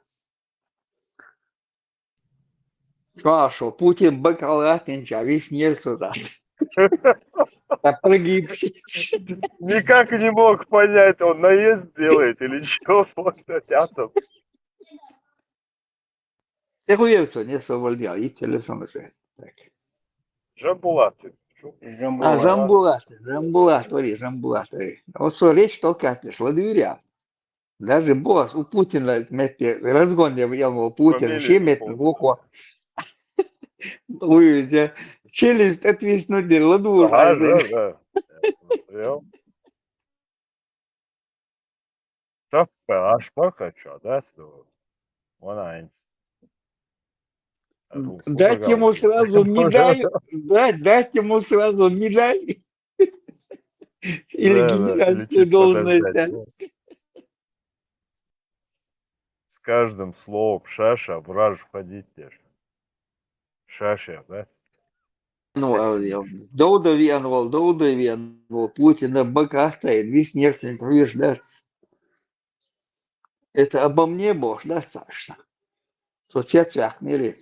Хорошо, Путин бокалатнича, весь нельзя. Погибший. Никак не мог понять, он наезд делает или что. Te huevco, не освободил, и телефон уже. Так. Жамбулаты. А, Жамбулат, Жамбулат, говори, Жамбулат, говори. Вот что речь толкать не шла, доверял. Даже босс у Путина, метте, разгон я выявил Путина, Фамилия ши метте Путина. Луко. Вывезя. Челюсть отвиснуть, ладу. Ага, да, да. Я смотрел. Таппа, аш бакача, да, что? Вон айнс. Дать ему сразу медаль, дать, дать ему сразу медаль. Или генеральскую должность. С каждым словом шаша враж входить теж. Шаша, да? Ну, а я Додо виан вол, Додо виан вол, Путин на бакахта, и весь нервный повеш, да. Это обо мне, босс, да, Саша? То цвет цвет мире.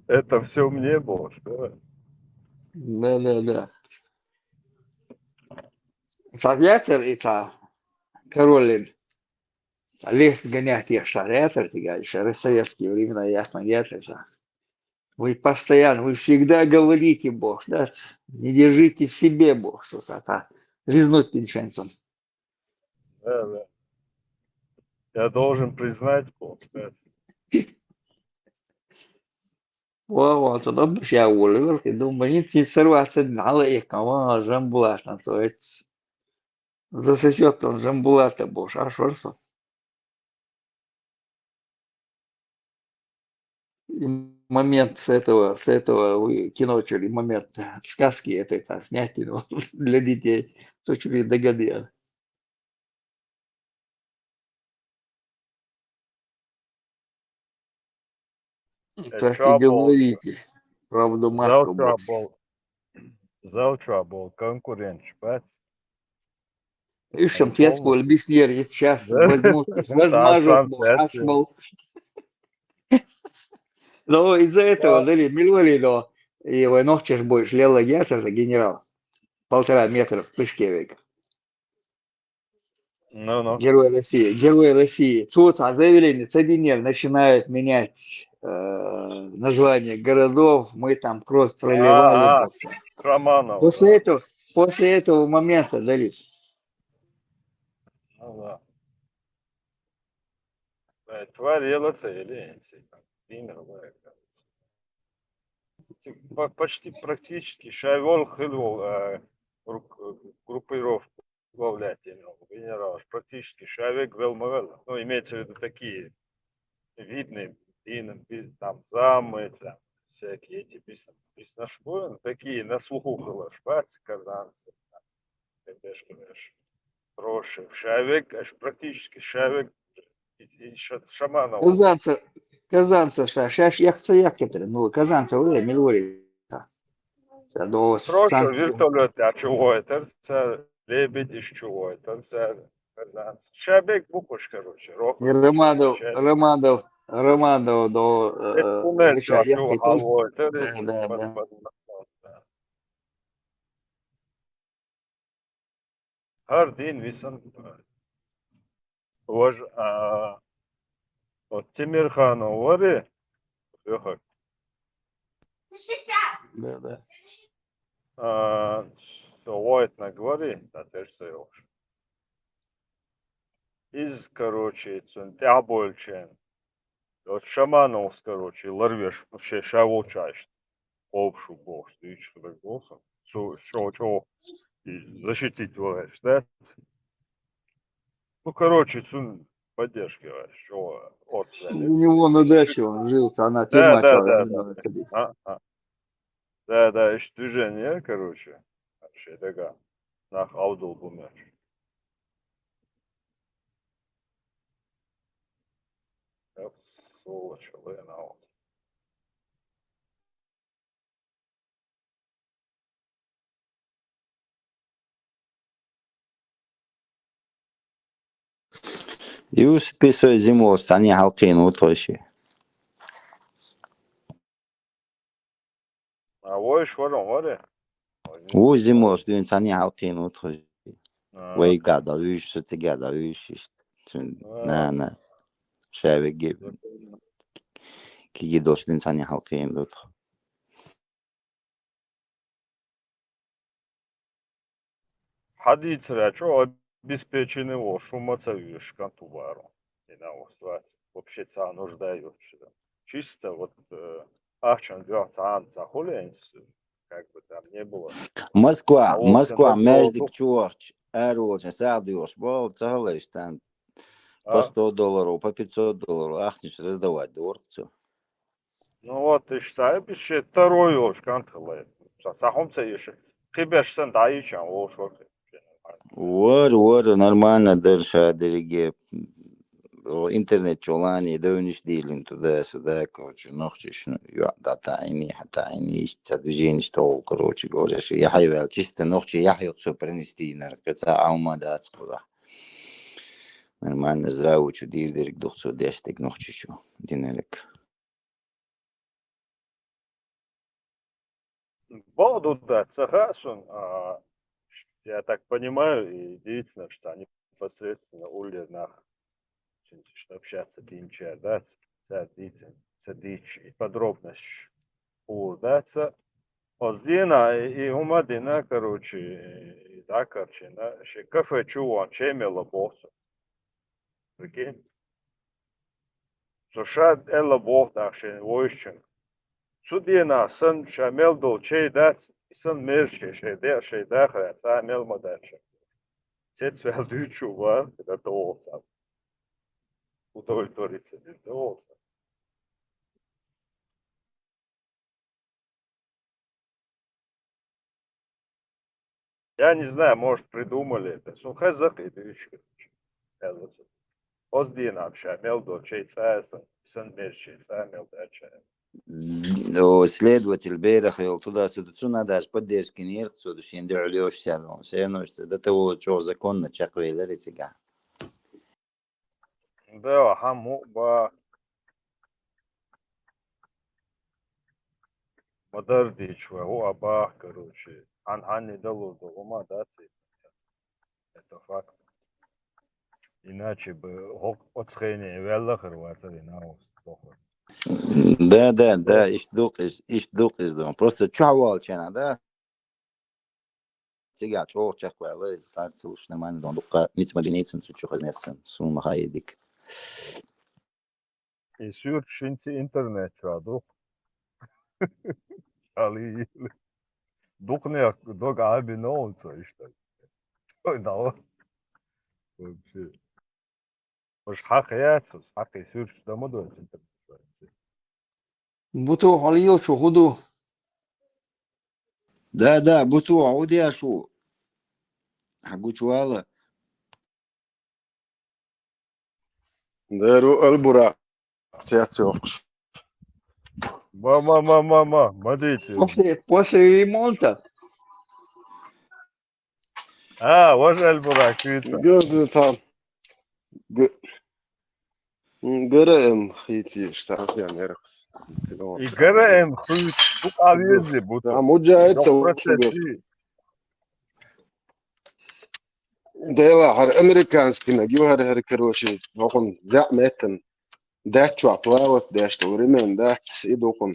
Это все мне было, что ли? Да, да, да. Соответственно, и та король лесть гонять, я шарятор, ты говоришь, советские времена, ясно, нет, это. Вы постоянно, вы всегда говорите, босс, да? Не держите в себе, босс, вот это. Лизнуть тинченцем. Да, да. Я должен признать, босс, да. Ва, ва, то да, я уволил, и думаю, не ти сорваться, надо их, кого Жамбулат, на то это. Засосет он Жамбулата, босс, а шорса. И момент с этого, с этого вы кино, что ли, момент сказки этой, там, снять, ну, для детей. То, что ли, догадывал. Э, Так и чё, говорите. Правду матку, Завтра босс. Был, завтра был конкурент, шпац. И в чем тец был беснер, и сейчас Да. возьмут, размажут, Сам босс, пять аж лет. Был. Но из-за этого, дали, милвали, но и вы ночь ж будешь, лела генерал. Полтора метра в прыжке век. Ну, ну. Герой России, Герой России. Цуца заявление, цадинер начинают менять э, название городов, мы там кровь проливали. А, а, босс. Романов. После этого, после этого момента, дали. Ну, да. Э, Тварь елаца или, если там, Дина, да, это. По- Почти практически шайвол хилвол э, рук- группировку возглавлять, я имею в виду, генерал, практически шайвек велмагал. Ну, имеется в виду такие видные, Дина, би- там, замы, там, всякие эти бис- биснашку, ну, такие на слуху было, шпац, казанцы, там, ты знаешь, хорошие, шайвек, аж практически шайвек, и, и ша- шаманов. Казанца, казанца, ша, ша, як це, як це, ну, казанца, уже, милвали. Це до Просто санкцій. Вертолет, а чего это? Це Лебедь из чего это? Це Казанцы. Шайвек букваш, короче, рок. И Романов, Романов, Романов до э, Экспонент, Рича, а я чего хотел- алоэ, это Да, да, под- да. под- под- да. Гардин висан. Вож, а, вот Тимирханов вари, ёхак. Да, да. А, со войтна говори, да, ты ж всё. Из, короче, цун тябольчен. Вот шамановс, короче, ларвеш, вообще шавочаешь. Обшу бокс, ты ещё так голосом. Что, что, что? И защитить ваешь, да? Ну, короче, цун поддержки ваешь, что? Вот, У него на даче он жил, она Да, тема да, там, да, не да. надо тебе. А, а. Да, да, ещё движение, короче. Вообще, да, нах аудул бумер. Сволочь, блин, а вот. Юсупи сой зимос цхьанне хьалкхийна ву тхо ши. А войш вара, вара? Ву зимос дуьйна цхьанне хьалкхийна ву тхо ши. А. Вай гада вуьйш, со цига да вуьйш иштта. Цун А. нана. Шавеги. Киги дош дуьйна цхьанне хьалкхийна ву тхо. Хьадийцарехь чӀогӀа обеспеченный волуш хӀума ца вуьйш кӀант ву бахара. И на вообще цхьа нужда йоцуш. Чисто вот, э, ахчан дуьхьа цхьа а ца хуьлу, как бы там не было. Москва, А вот Москва, это маьждиг чу вахча, аьрру волчун сагӀа доьхуш болу, ца хилла иштта царна. По А? сто долларов, по пятьсот долларов ахчанаш раздавать дора цо. Ну вот, иштта, и шен таро йолуш кӀант хилла. Цхьа, цхьа хӀума ца еш, кхиберш санна дӀайича волуш вара. Вара, вара, нормально дара ша дерриге. О, интернет чу лани, девнаш дийлина туда-сюда, короче, нохчаш, ну, йоӀ дӀатаӀийна, хьатаӀийна, иштта цхьа движенеш тоху, короче говоря, ши яхье ваьлла, чисто нохчи яхье цо принести йинарг, кхин цхьа а хӀума дац кхузахь. Нормально, здравый чу дийр дерг ду-кх цо деш дерг нохчи чу динарг. Бакъду дац, ца хаьа суна, а, я так понимаю, и дийцинарш цхьа непосредственно уллера нах, цуьнца общаться динчара дац, цара дийцина, ца дийцча, и подробностьш хуур дац. Оцу дийнахь и, и хӀума а дина, короче, и дӀакарчийна, шен кафе чу вахана чай мелла боху цо. Прикинь? Со ша аьлла боху тӀаккха шен вовшашка. Цу дийнахь санна ша мел долу чай дац, и санна мерза чай шайн де-, шайн дахарехь цкъа а мел ма дац ша. Цецваьлла дуьйцуш ву бара, кхидӀа тӀе вогӀу цхьаъ. Удовлетвориться дина тӀе вогӀу цхьаъ. Я не знаю, может, придумали это. Суна хеза-кх и дуьйцуш. Оцу дийнахь ша мел долу чай цкъа а сан, сан мерза чай цкъа а мел дац ша. О, следователь берах йолу туда-сюда, цунна даже поддержка йинера-кх цо, шен дуьхьал йолуш сян. Все равно, что до того чӀогӀа законно чекхвелира и цигахь. Да, хьан муъ баха. Ма-дарра дийча вай, хӀу а баха, короче. Хьан хьанна далур ду, хӀума дац и? Это факт. Иначе бы хӀокху оцу хене ваьлла хир вацара и наус тохур. Да, да, да, иштта ду-кх иза, иштта ду-кх иза ду. Просто чохь волчу хенахь, да? Цигахь чӀогӀа чекхваьлла, иза харц луш нормально ду. Дуккха ницкъ ма бинийца цу чу хаза нессан, суна ма хаьа дика. И суьрташ хӀинца интернет чохь ду. Али. Дукханех дог Ӏабина вон цо иштта. Ой, давай. Вообще. Уж хьакха яц, уж хьакха и суьрташ дан ма доцу интернет чохь. Буту хьо лелачу хӀун ду? Да, да, Буту, хьо хӀун деш ву? Хьан гучувала? Деру Албура, цец йохуш. Ма, ма, ма, ма, ма, ма дийци. После, после ремонта? А, важа Албура, куьйца. Гоза цхьа. Г-, ГРМ хийцийша цхьа хен ярах. И ГРМ хуьйцу, дукха а везде бу. А муджа а ца Йоккхура ву шуьга. Цеци. Дела, хӀара американский мега ю, хӀара, хӀара, короче, хӀокхун зеӀ меттан. Даьччохь плавать деш долу ремень дац, и дукхун.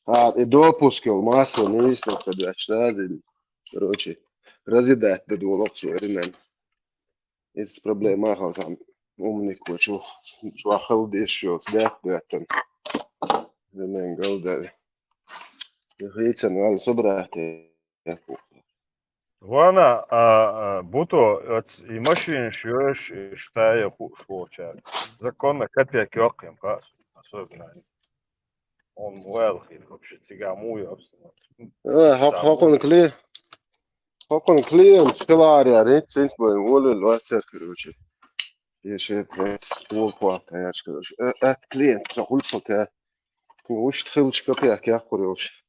А, и допуск йолу масло нийса ца доьттуш даза, короче, разъедать дан долу цо ремень. Иза проблема хала цхьана умникочу, чохь хала деш йоцу даьтта доьттан. Ремень галдаьлла. И хийцан ваьлла собрать. Вана, а, а, Буто, оц, и машинаш йоьш, и штая хууш волчара. Законно капек йоккхийна хаьа, особенно они. Он ваьлла хир вообще, цига муй обстановка. Э, хьо-, хьокхун кли-, хьокхун клиент хиларе, рит цинц бай, волил вацер, короче. И шет, рит, вол пуатта яч, короче. Э, э, клиент, ца хуль пока. Вуьшта хилча капек яккхур йолуш.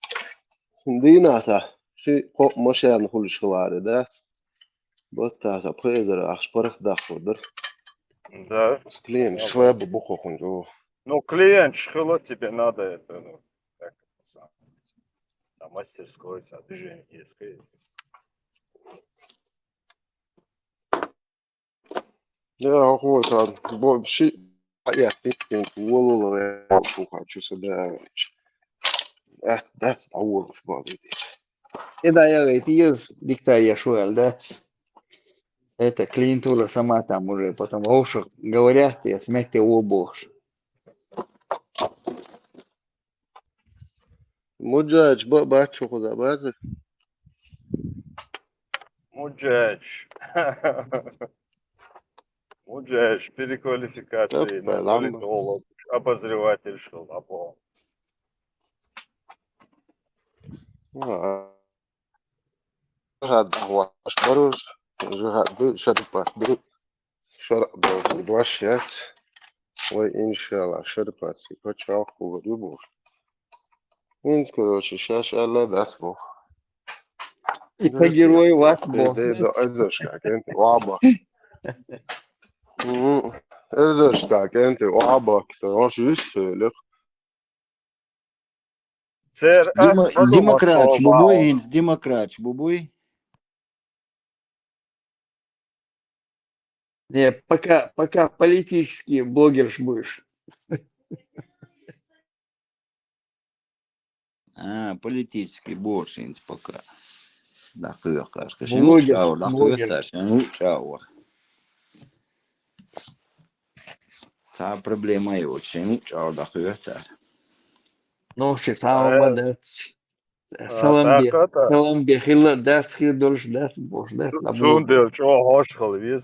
Дийнахь, ши-кхоъ машенна хуьлуш хиларе, да? Баттахь, пхи эзар ахча паргӀатдаккхур дара. Да. С клиентом Ну, слабо бухохун жо. Ну, клиент шхила, тебе надо это, ну, как это самое, там, мастерской, там, движение есть. Да, охота, бо-, ши-, я, я, волола, я, хочу сюда. Э, да, с того уж бабы. И да, я говорит, из диктая шуэл, да. Это клиентура сама там уже, потом лучше говорят, я смерть его бог. Муджач, ба-, бачу куда базы. Муджач. Муджач, переквалификация, Таппа, ну, ламба. Политолог, обозреватель шел, або. А. Жигад ахваш баруш, жигад ду, шарпа ду, шар ду, дуаш яц. Ой, иншалла, шарпа си, качал кулу дубуш. Инс, короче, шаш алла дас бу. И по герою вас бу. Де, де, де, эзош как, энти, ваба. Мгм. Эзош как, энти, ваба, кто, он же есть, э, лег. Цер-, Демо-, а, демокрач, подумал, что бубуй, вау. Инс, демокрач, бубуй. Не, пока, пока политический блогерш будешь. А, политический блогерш, инс, пока. Да, кыйка, кыйка. Блогер, блогер. Шен учаур, да, кыйка, шен учаур. Ца проблема йоч, шен учаур, да, кыйка. Ну, вообще, самого Э, молодец. А, Салам бе, так это. Салам бе, хилла дац, хил дольш дац, бош дац, Су-, абу. Сун дел, чё, хош хал виз?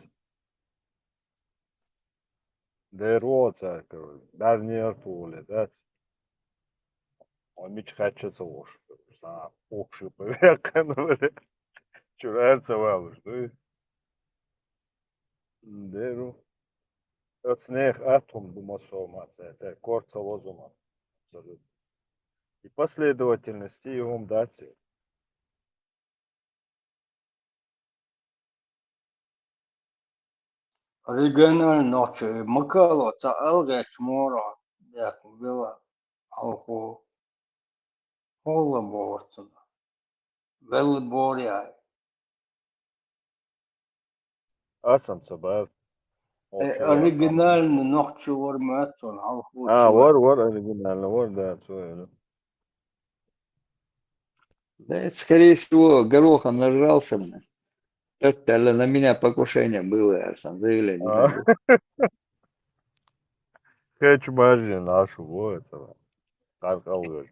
Дер воца, короче, дар не артуле, дац. Он мич хача ца вош, са, охши повекан, блядь. Чё, эр ца валуш, да? Деру. Оцнех атом дума сома, це, це корца лозума. Абсолютно. И последовательности и ум дати. Региональный ночи макало, ца алгеч моро, як вела, алху, холла борцун. Вела боря. Асан ца бав. Э, Окей, оригинальный нохчи вар мэтсон, алху А, чува. Вар, вар, оригинальный вар, да, ца вела. Да, это, скорее всего, горохом нажрался, блин. Это на меня покушение было, я там заявление А. Написал. Хочу бажи нашу, вот, это. Так, алгы.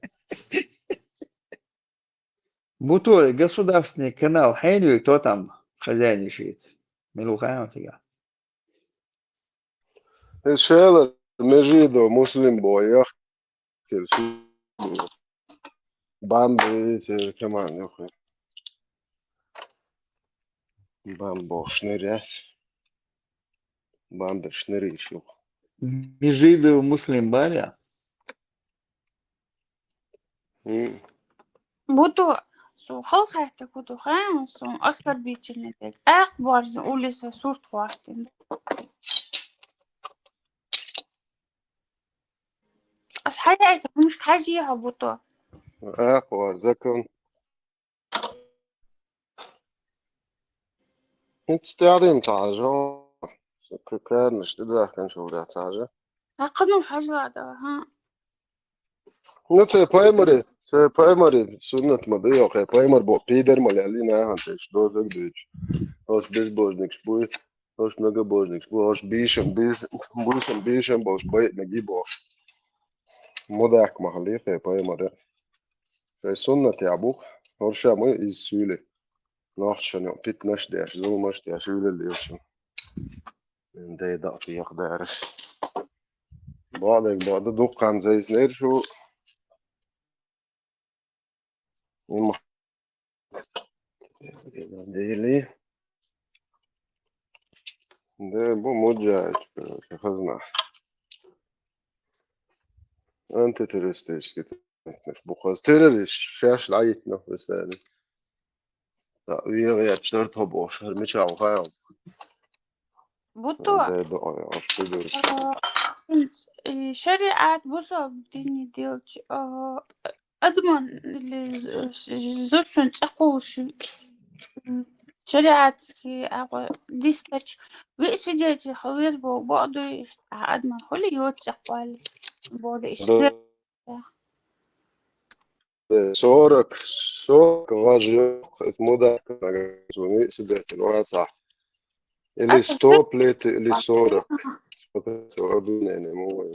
Бутой государственный канал Хейнви, кто там хозяйничает? Милухаем тебя. Шелар, Межидов, Муслим боях. Бамбы, те, команд, ёхуй. Бамбо, шнырять. Бамбы, шнырить, ёх. Межидов, Муслим баря. М. Буду, су, халхайта куду хан, су, оскорбительный дег. Ах, барзин улица сурт хвахтин. Ас хаяйта, муш хажи ха буду. Ах, бар, закон. Ит стярим тажо. Кыкарныш, ты да, конечно, да, тажо. А кыну хажлада, ха? Ну, це паймари, це паймари, суннат ма да, ё, хе, паймар бо, пидер ма ляли на, хан, теш, дозак дыч. Ош безбожник шбуй, ош многобожник шбуй, ош бишем, биш-, бишем, бишем, бош бай, наги бош. Мудак ма хали, хе, паймари. Це суннат я бух, орша мы из сюли. Нахча, ну, пит наш деш, зул наш деш, юли лешим. Дей да, пиях дереш. Бадек, бада, дуккан зейс нершу. Има. Дели. Да, бу муджач, короче, хазна. Антитеррористический, бу хаз террорист, шаш лайт, ну, представляешь. Да, уйгъа я чёрт хо бош, хар меча ухаем. Буту, Дай дуьхьал, оцу дуьйцу. А, хӀинца, э, шариӀат бусалба дине делча, а, адаман или з-, з-, зудчун цӀе кхувш, м, шариӀатский агӀо дистача, виъ свидетель хилар бо-, бокъо дуй, иштта, а, адаман хуле йоцу цӀе кхолла боху, иштта. Да. Сорок, сорок гӀаж йоху, это мудак, виъ свидетель вацахь. Или сто плети, или сорок. Смотрите, обвинение, муха.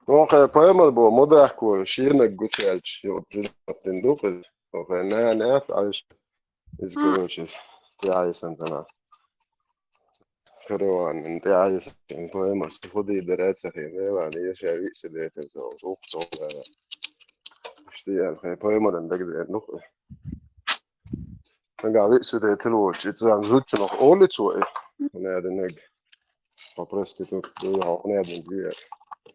Ну, хӀай пайхамар боху, мудак ву, шенаг гучуяьлча, йо, жуьлаттин ду-кх иза. Ну, хӀай нана яц, Ӏайша. Иза, короче, тӀеӀийсина тана. Караванан тӀеӀийсина, пайхамар, со хӀун дийр дара а ца хиъна, вела, я ша виъ свидетель ца волуш, укх цо вара. Иштта аьлла, хӀай пайхамаран дагадеана ду-кх. Нагахь виъ свидетель волчу, и царна зудчунах олу цо и, хӀун аьлла, наг. Хьо проститутка дуй, хьо хӀун аьлла дуьйцу.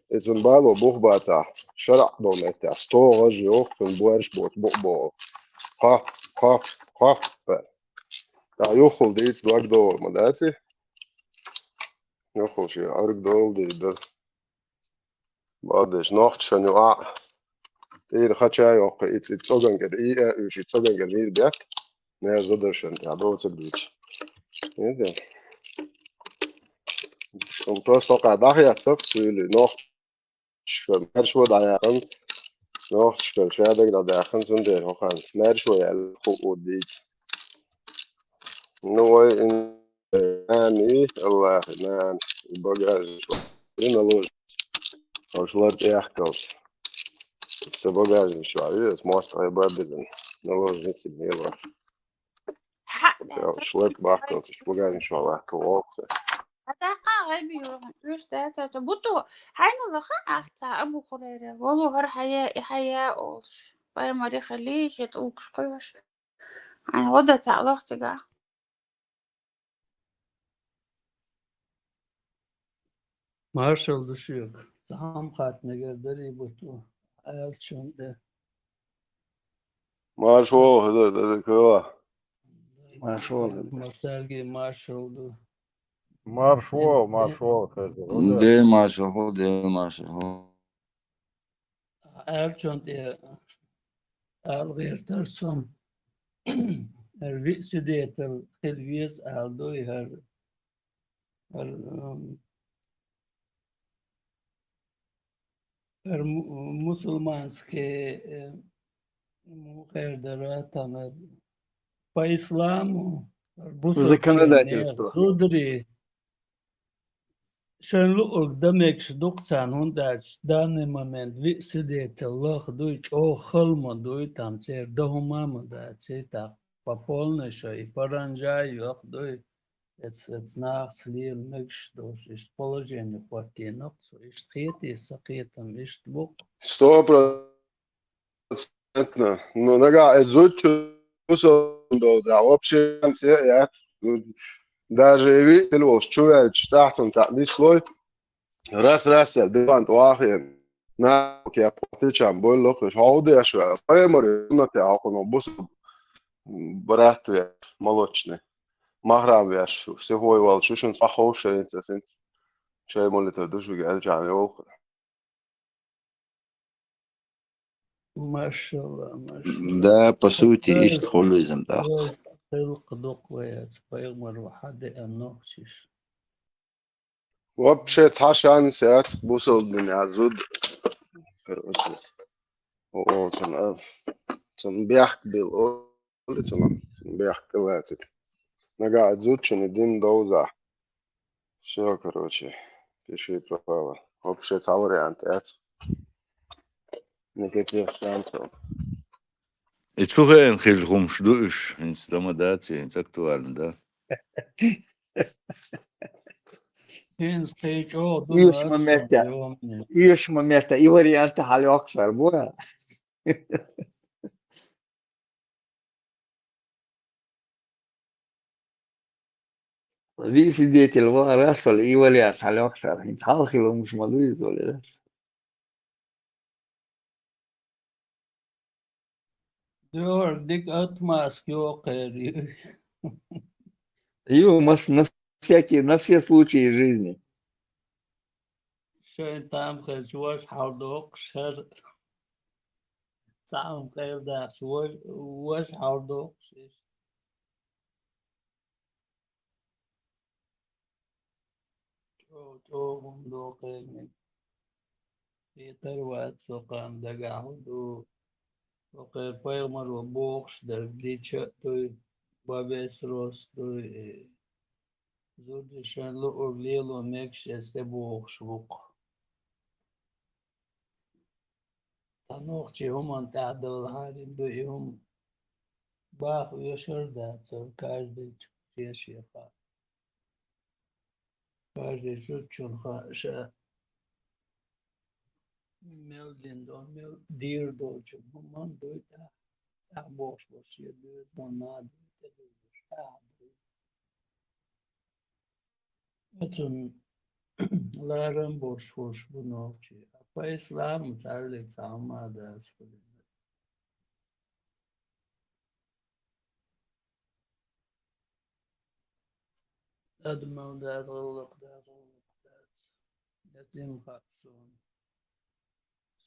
И цунна бало бух бацахь, шарӀ долу меттехь, сто гӀаж йоху, цунна боьрша боцу букъ боху. Кхо, кхо, кхо, боху. Ткъа юххул дийца дог долу ма дац и? Юххул шен Ӏуьрг долу дийр дара. Бакъдерг нохчашна юкъахь тӀера хача йоккху, и цӀоган кӀира и а уьш, и цӀоган кӀира вийр бетта, мер зударшна тӀехь доцург дуьйцу. Видите? Просто хӀокхара дӀахецна-кх суьйли, нохчашкара маьршо дӀаяьккхина, нохчашкара ша дагна дӀадаьккхина, цундела хӀокхарна маьршо яьлла хуур дийца. Ну, вай ин-, нана и, Аллахьан нана, и багажничу вахкалц, наложница. Ош лар тӀехкалц. Сан багажничу вахка, аса мостагӀий бан безна, наложница мелаш. Хьа, ош лар бахкалц, багажничу вахка воккху. Атакха гӀайби йогӀун, уьш дац, ца буту, хьайна лаха ахьа ца Абу Хурайра, валу хӀара хьая, и хьая олуш. Пайхамаре хили, шен тӀулгаш кхоьхьуш. Хьайн гӀо дан ца лохцигахь. Маршалла ду шуьга. Цхьа хӀума хатта мегар дарий буту, аьллачунна тӀе. Маршалла, хӀара, хӀара, хӀара. Маршалла. Массаьрга маршалла ду. Маршалла, маршалла, хӀара. Дела маршалла, Дела маршалла. Аьллачунна тӀе ала гӀертара со, хӀара виъ свидетель хила веза ала дуй, хӀара, хӀара, м, хӀара му-, мусульманский, э, муха эр дара, там, э, по исламу, хӀара бусалба законодательство. Зударий, шайн луург дан мегаш ду-кх царна, хӀунда аьлча данный момент виъ свидетель лаха дуй, чӀогӀа хала ма дуй, там церан дан хӀума а ма дац, и тӀаккха по полной шо и паранжа а йоккха дуй, эц-, эц нахаца лела мегаш долуш, иштта положение хӀоттийна-кх цо, иштта хетий сан кхетам, иштта бу-кх. Сто процентов. Центна. Ну, нагахь и зудчун бусалба долчохь вообще шанс а яц. Даже и виъ хила волуш чуваьлча, цӀахь цунна цхьаъ нислой, рас-рас а диван тӀе вахийна, нахе кхоьттича бойла лохуш, хьо хӀун деш ваьлла? Пайхамаран суннате хьокхуьнуш бусалба брат веш, молочный, махрам веш, сихой волчу шуна цхьа ховшайца синца. Шайн молитар ду шуьга аьлча, йолу. Машалла, машалла. Да, по сути, иштта хуьлу иза-м тӀаккха. Хелкъа дукха вай аца пайхамар ву хьан деана нохчиш. Вообще цхьа шанс яц бусалба динехь зуда. О, о, цунна, цунна бехк била, о, цунна бехк тӀелацийта. Нагахь зудчун и дин довзахь. Всё, короче, пиши пропало. Вообще цхьа вариант яц. Никаких шансов. И цу хенахь хилла хӀумаш ду уьш, хӀинца дан ма дац, хӀинца актуально, да? ХӀинца тхай чӀогӀа ду. Уьш ма меттехь, уьш ма меттехь, и вариант хьалайоккхуш дар бу. Виъ свидетель вара, аса и вариант хьалайоккхуш дар, хӀинца хьалха хилла хӀумаш ма ду иза, вале. Дуьхьал дика отмазка йоккхур ю. Ю, мас-, на всякий, на все случаи жизни. Шайн там хезаш вож хьалдоккхуш хӀара. Цхьаъ къайладаьхча вож, вож хьалдоккхуш иштта. ЧӀо-, чӀогӀа хӀума доккхий мега. Хетар вац со кхана дагахь хӀу ду. Со кхеран пайхамаро бохуш дерг дича а дуй, бан вес рос дуй, и зуда шайн луург лело мегаш эца тӀебохуш ву-кх. Цхьа нохчий хӀуманна тӀехь далахьара ду и хӀума. Баха вешар а дац, каждый шен-шен хаьа. Каждый зудчун хаьа ша мел дина долу, мел дийр долчун хӀуманна дуй тӀехь. ТӀехь бохуш болу шен доьзална дуй, тӀедуьйлуш, тӀехь дуй. Оцунна ларам болуш хӀуш бу нохчий. Ткъа ислам царалиг цхьа хӀума а дац хуьлийна. Адамал дац, гӀиллакх дац, гӀуллакх дац. Ятим хаьа суна.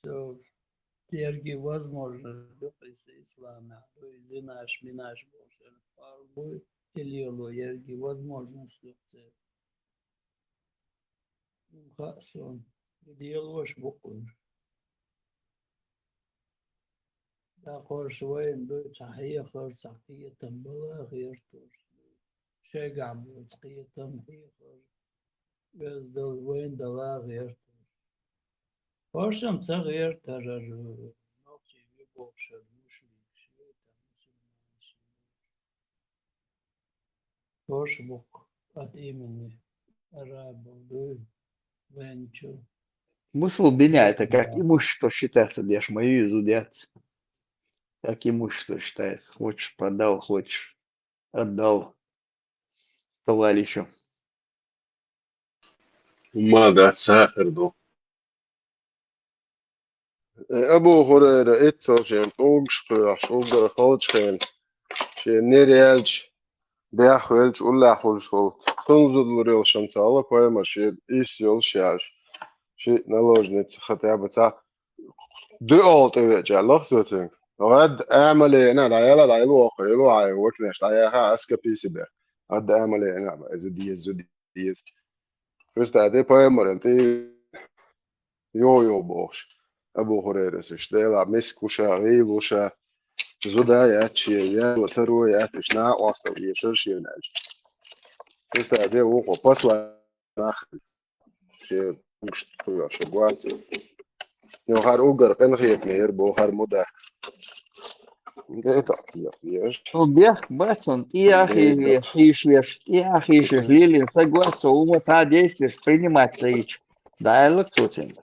Со ерриге возможность ду-кх иза исламехь, ду и зинаш, минаш бохуш, ала буй, и лело ерриге возможность ду-кх церан. Хаьа суна, и лелош бу-кх уьш. ТӀаккха хӀорш вайна дуй цхьа хьехар, цхьа кхетам бала гӀерташ. Шайгахь боцу кхетам, хьехар, оьзда дала вайна дала гӀерташ. ХӀоршам ца гӀертара, нохчий ву бохуш, мушликаш ву, там мусульманаш ву. ХӀорш бу-кх от имени арабов дуй, венчу. Смысл бина это, как имущество считаться деш, моё и зудец. Как имущество считается. Хочешь, продал, хочешь, отдал товарищу. Ма да, сахар ду. Абу Хурайра иццал шен тӀулгаш кхоьхьуш, уггар халчу хенахь, шен нер яьлча, бехк велча, уллехь хуьлуш волу, цунна зуда лур йолуш ца хилла пайхамар, шен исс йолуш яьлча, шиъ наложница хотя бы цхьа дуьхьал тӀевеача, аьлла-кх цо цуьнга: «ГӀадда амале ина, дӀаяла, дӀайла воккха, йила воккха, вокнеш дӀаяха, аскапи себе. ГӀадда амале ина, иза деза, иза деза». Христа тӀе пайхамаран тӀе йо-йо бохуш. Абу Хурайрас иштта, Делахь миска ву ша, гӀийла ву ша, зуда яц шен, ял таро яц, иштта накъостал дешар шена аьлча. Христа тӀе вукхо посла нах шен угуш туьйхьаш вац. Йо, хӀара уггар къинхетаме яра боху хӀара мудак. Цо бехк бац, цунна тӀеяхийшеш, тӀеяхийшеш лелийна саг вац, цо хӀума цхьа действиеш принимать ца йича, дӀаьлларг цо цуьнга.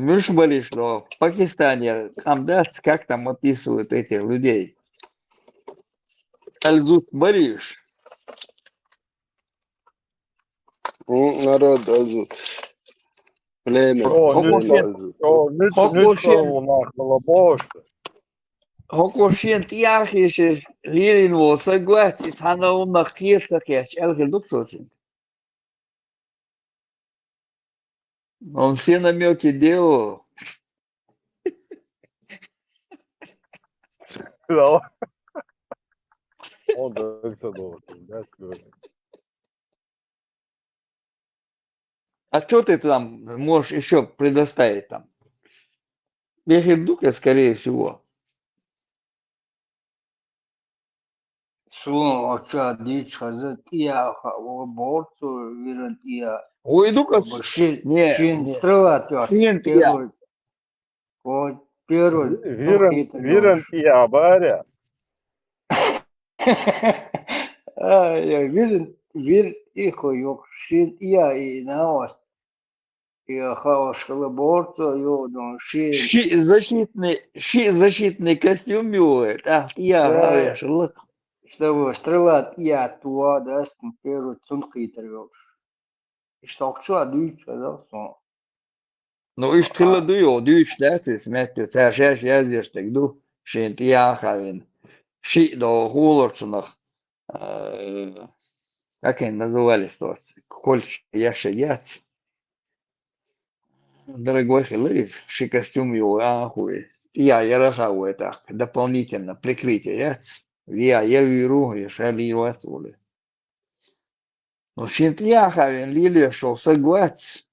Муьш балиш до, Пакистанера къам дац, как там описывают этих людей? Альзут балиш. М, народ альзут. Племя. О, Хокко нуьцкъала, шен, о, нуьц-, хокко нуьцкъала шен, ву нах бала бохуш. Хокко шен тӀеяхийшеш лелийна волу саг вац, и цхьана хӀуманах кхета ца кхетча, аьлла хир ду-кх цо цуьнга. Он все намёки делал. Давай. Он до конца должен, да, скажи. А чё ты там можешь ещё предоставить там? Бехир ду-кх, скорее всего. Суна оцу чохь дийцча хаза тӀеяха ву боху цо, виран тӀеяха. Вуй ду-кх ас? Ши-, не, шин не. Стрела тӀехь. Шин тӀеяха. Первый, вот первый виран, виран тӀеяха бара. А, я виран, вир тӀехо йоху, шин тӀеяха и наост. И хаош хила борцо йоду шен. Ши защитный, ши защитный костюм ю, тӀаккха тӀеяха. Да. Хьан вешалла. Чтобы стрела тӀеяха туа, да, с первый цунна кхетар йолуш. Иштта хӀокху чохь дуьйцуш хеза сон. Ну, иштта хилла ду йо, дуьйцуш дац иза метте, цара шаьш яздеш дерг ду, шен тӀеяха вина. шиъ долу гӀоларчунах, а, как они назывались, то есть, кольча яш яц. Дорогой хилла иза, ши костюм йолу а хуй. Я яра хавой тӀаккха, дополнительно прикрытие яц. Я, я виру, я ша лийр вац олий. Ну, шен тӀехьа вен лелош волу саг вац.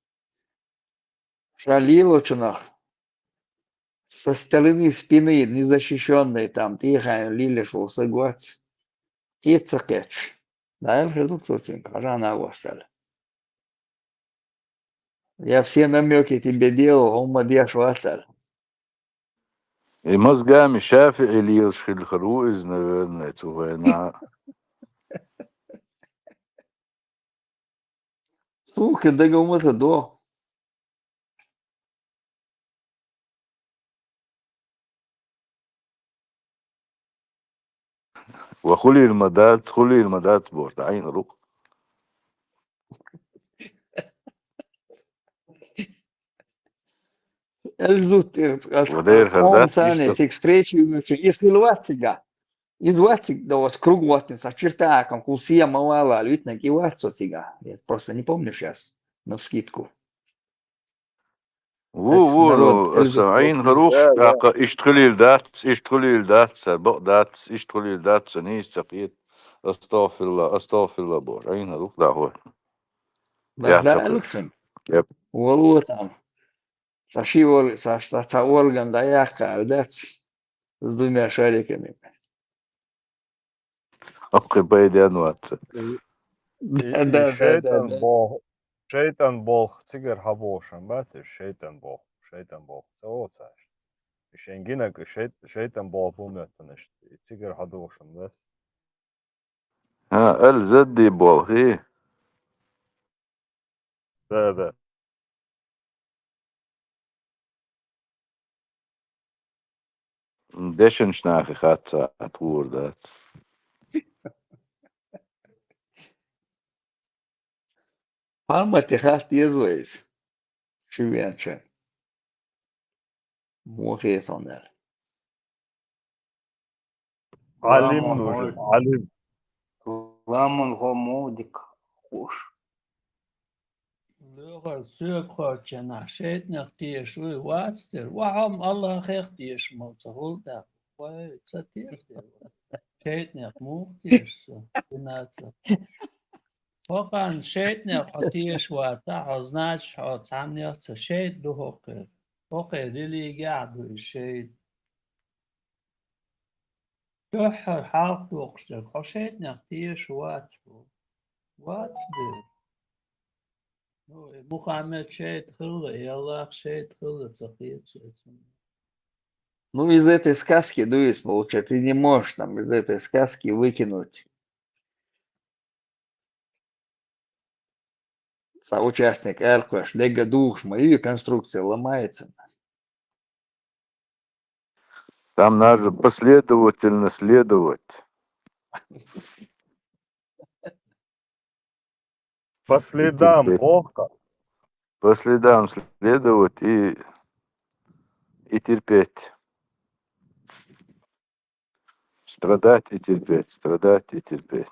Ша лелочунах со стороны спины незащищённой там тӀехьа вен лелош волу саг вац. Кхета ца кхеташ. Дала хир ду цо цуьнга, хьажа нагӀостал. Я все намёки тебе делал, хӀумма деш вацара. И мазгами ШафиӀи лелаш хилла хир ву иза, наверное, цу вайна. Суна дага хӀумма ца до. Ва хулийла ма дац, хулийла ма дац бохуш, дӀаийна рук. Эл зуттира цкъа. Ва дера хар дац, царна иштта. Цига встреча юьйцу, иза хила вац цига. Иза вац цига, да, оцу круг ваттина, сан чирта акам, хӀу сия ма вала, витнаг и вац со цига. Я просто не помню сейчас, навскидку. Ву, ву, ну, аса Ӏийна харух, тӀаккха иштта хуьлийла дац, иштта хуьлийла дац, цара бакъ дац, иштта хуьлийла дац, сан нийса ца кхета. Астагъфирулла, астагъфирулла бохуш, Ӏийна харух, да, хӀой. Яц ца кхуьуш. Валлахьи, там. Ца ши ор-, ца, ца, ца орган дӀаяккха аьлла дац. С двумя шариками. Окхи байден вац. И, да, и, да, и да, шайтан да, да. Боху, шайтан боху цигара хьабохуш бац, и шайтан боху, шайтан боху ца оцаш. И шайн гинаг шайт-, шайтан боху бу моьттанаш, и цигара хьадохуш бац. Ха, ал задди болхи. Да, да. Дешинчу нахе хатта ца тхур дац. Памати хатта еза вайса. Ши венча. Мохе сонер. Ӏалим нужа, Ӏалим. Ламун хо мудик хуш. Лоьхар соьга кхочченахь шайтӀанех тешаш вуй, вац дера. Ва хьо-м Аллахех тешаш ма ву ца гӀултӀехь. Вай, ца тешаш дера. ШайтӀанех муха тешаш со? Динацах. ХӀокхарна шайтӀанех хьо тешаш вацахь, хьо, значит, хьо цхьаннех ца шайтӀа ду хӀокхеран. ХӀокхеран религехь а ду и шайтӀа. Дуьххьара хьалха доккхуш дерг, хьо шайтӀанех тешаш вац бу. Вац бу. Ну, и Мухаммед шайтӀа хилла, и Аллах шайтӀа хилла ца кхета шайца. Ну, из этой сказки, дуй из, получается, ты не можешь там из этой сказки выкинуть. Сан участник аьлла кхоьш, дегга духуш ма ю, конструкция ломается. Там надо же последовательно следовать. По следам, терпеть. Ох, как. По следам следовать и, и терпеть. Страдать и терпеть, страдать и терпеть.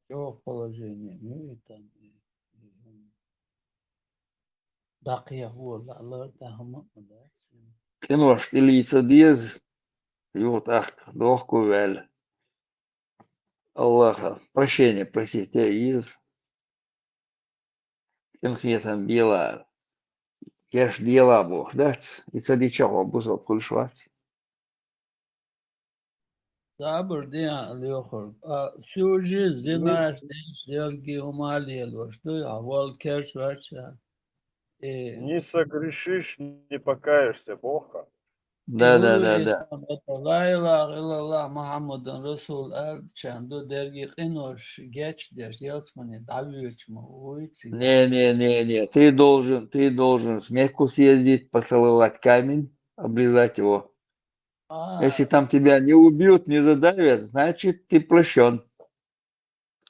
Чё положение? Ну и там, и, и, м, дакъе вула, лар тахма, да, син. Кинош тӀелийца деза, юха тӀаккха дохку ваьлла. Аллаха прощение просить еза. Кхин хетам бела, кеш дела бохуш дац, и ца дича хьо бусалба хуьлуш вац. Сабур де, лоьхург. А, сужи, зинаш, деш, дерги, хӀума лелош ду, а вал керш ваьча. Э, не согрешишь, не покаешься, боху. Да, да, да, да. Ла илаха иллаллах Мухаммадан Расул аьллачарна ду дерги къинош гечдеш, ялсамане дӀавоьдуш ма вуй цига. Не, не, не, не. Ты должен, ты должен с Мекку съездить, поцеловать камень, облизать его. А. Если там тебя не убьют, не задавят, значит, ты прощён.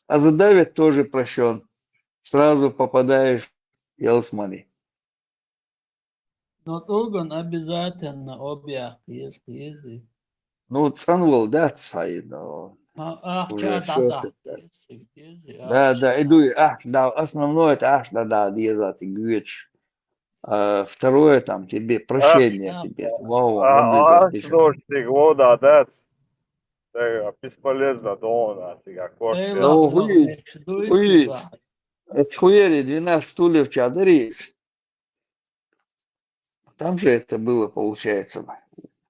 А задавят, тоже прощён. сразу попадаешь в Yellow Money. Но тӀулган обязательно объяв еза, еза. Ну, цӀанвала дац хьай, но ахча уже дӀадаккха еза, еза, да, да, и дуй, ахча дӀа, основное, это ахча дӀа, дӀа деза цига гойташ. А второе, там, тебе прощение, тебе, вау, а, обязательно. Ахча дош цига вода дац. Так, бесполезно, дона цига, корте. Ну, хуй, хуй. Эцхуери двенадцать стульев чадарис. Там же это было, получается.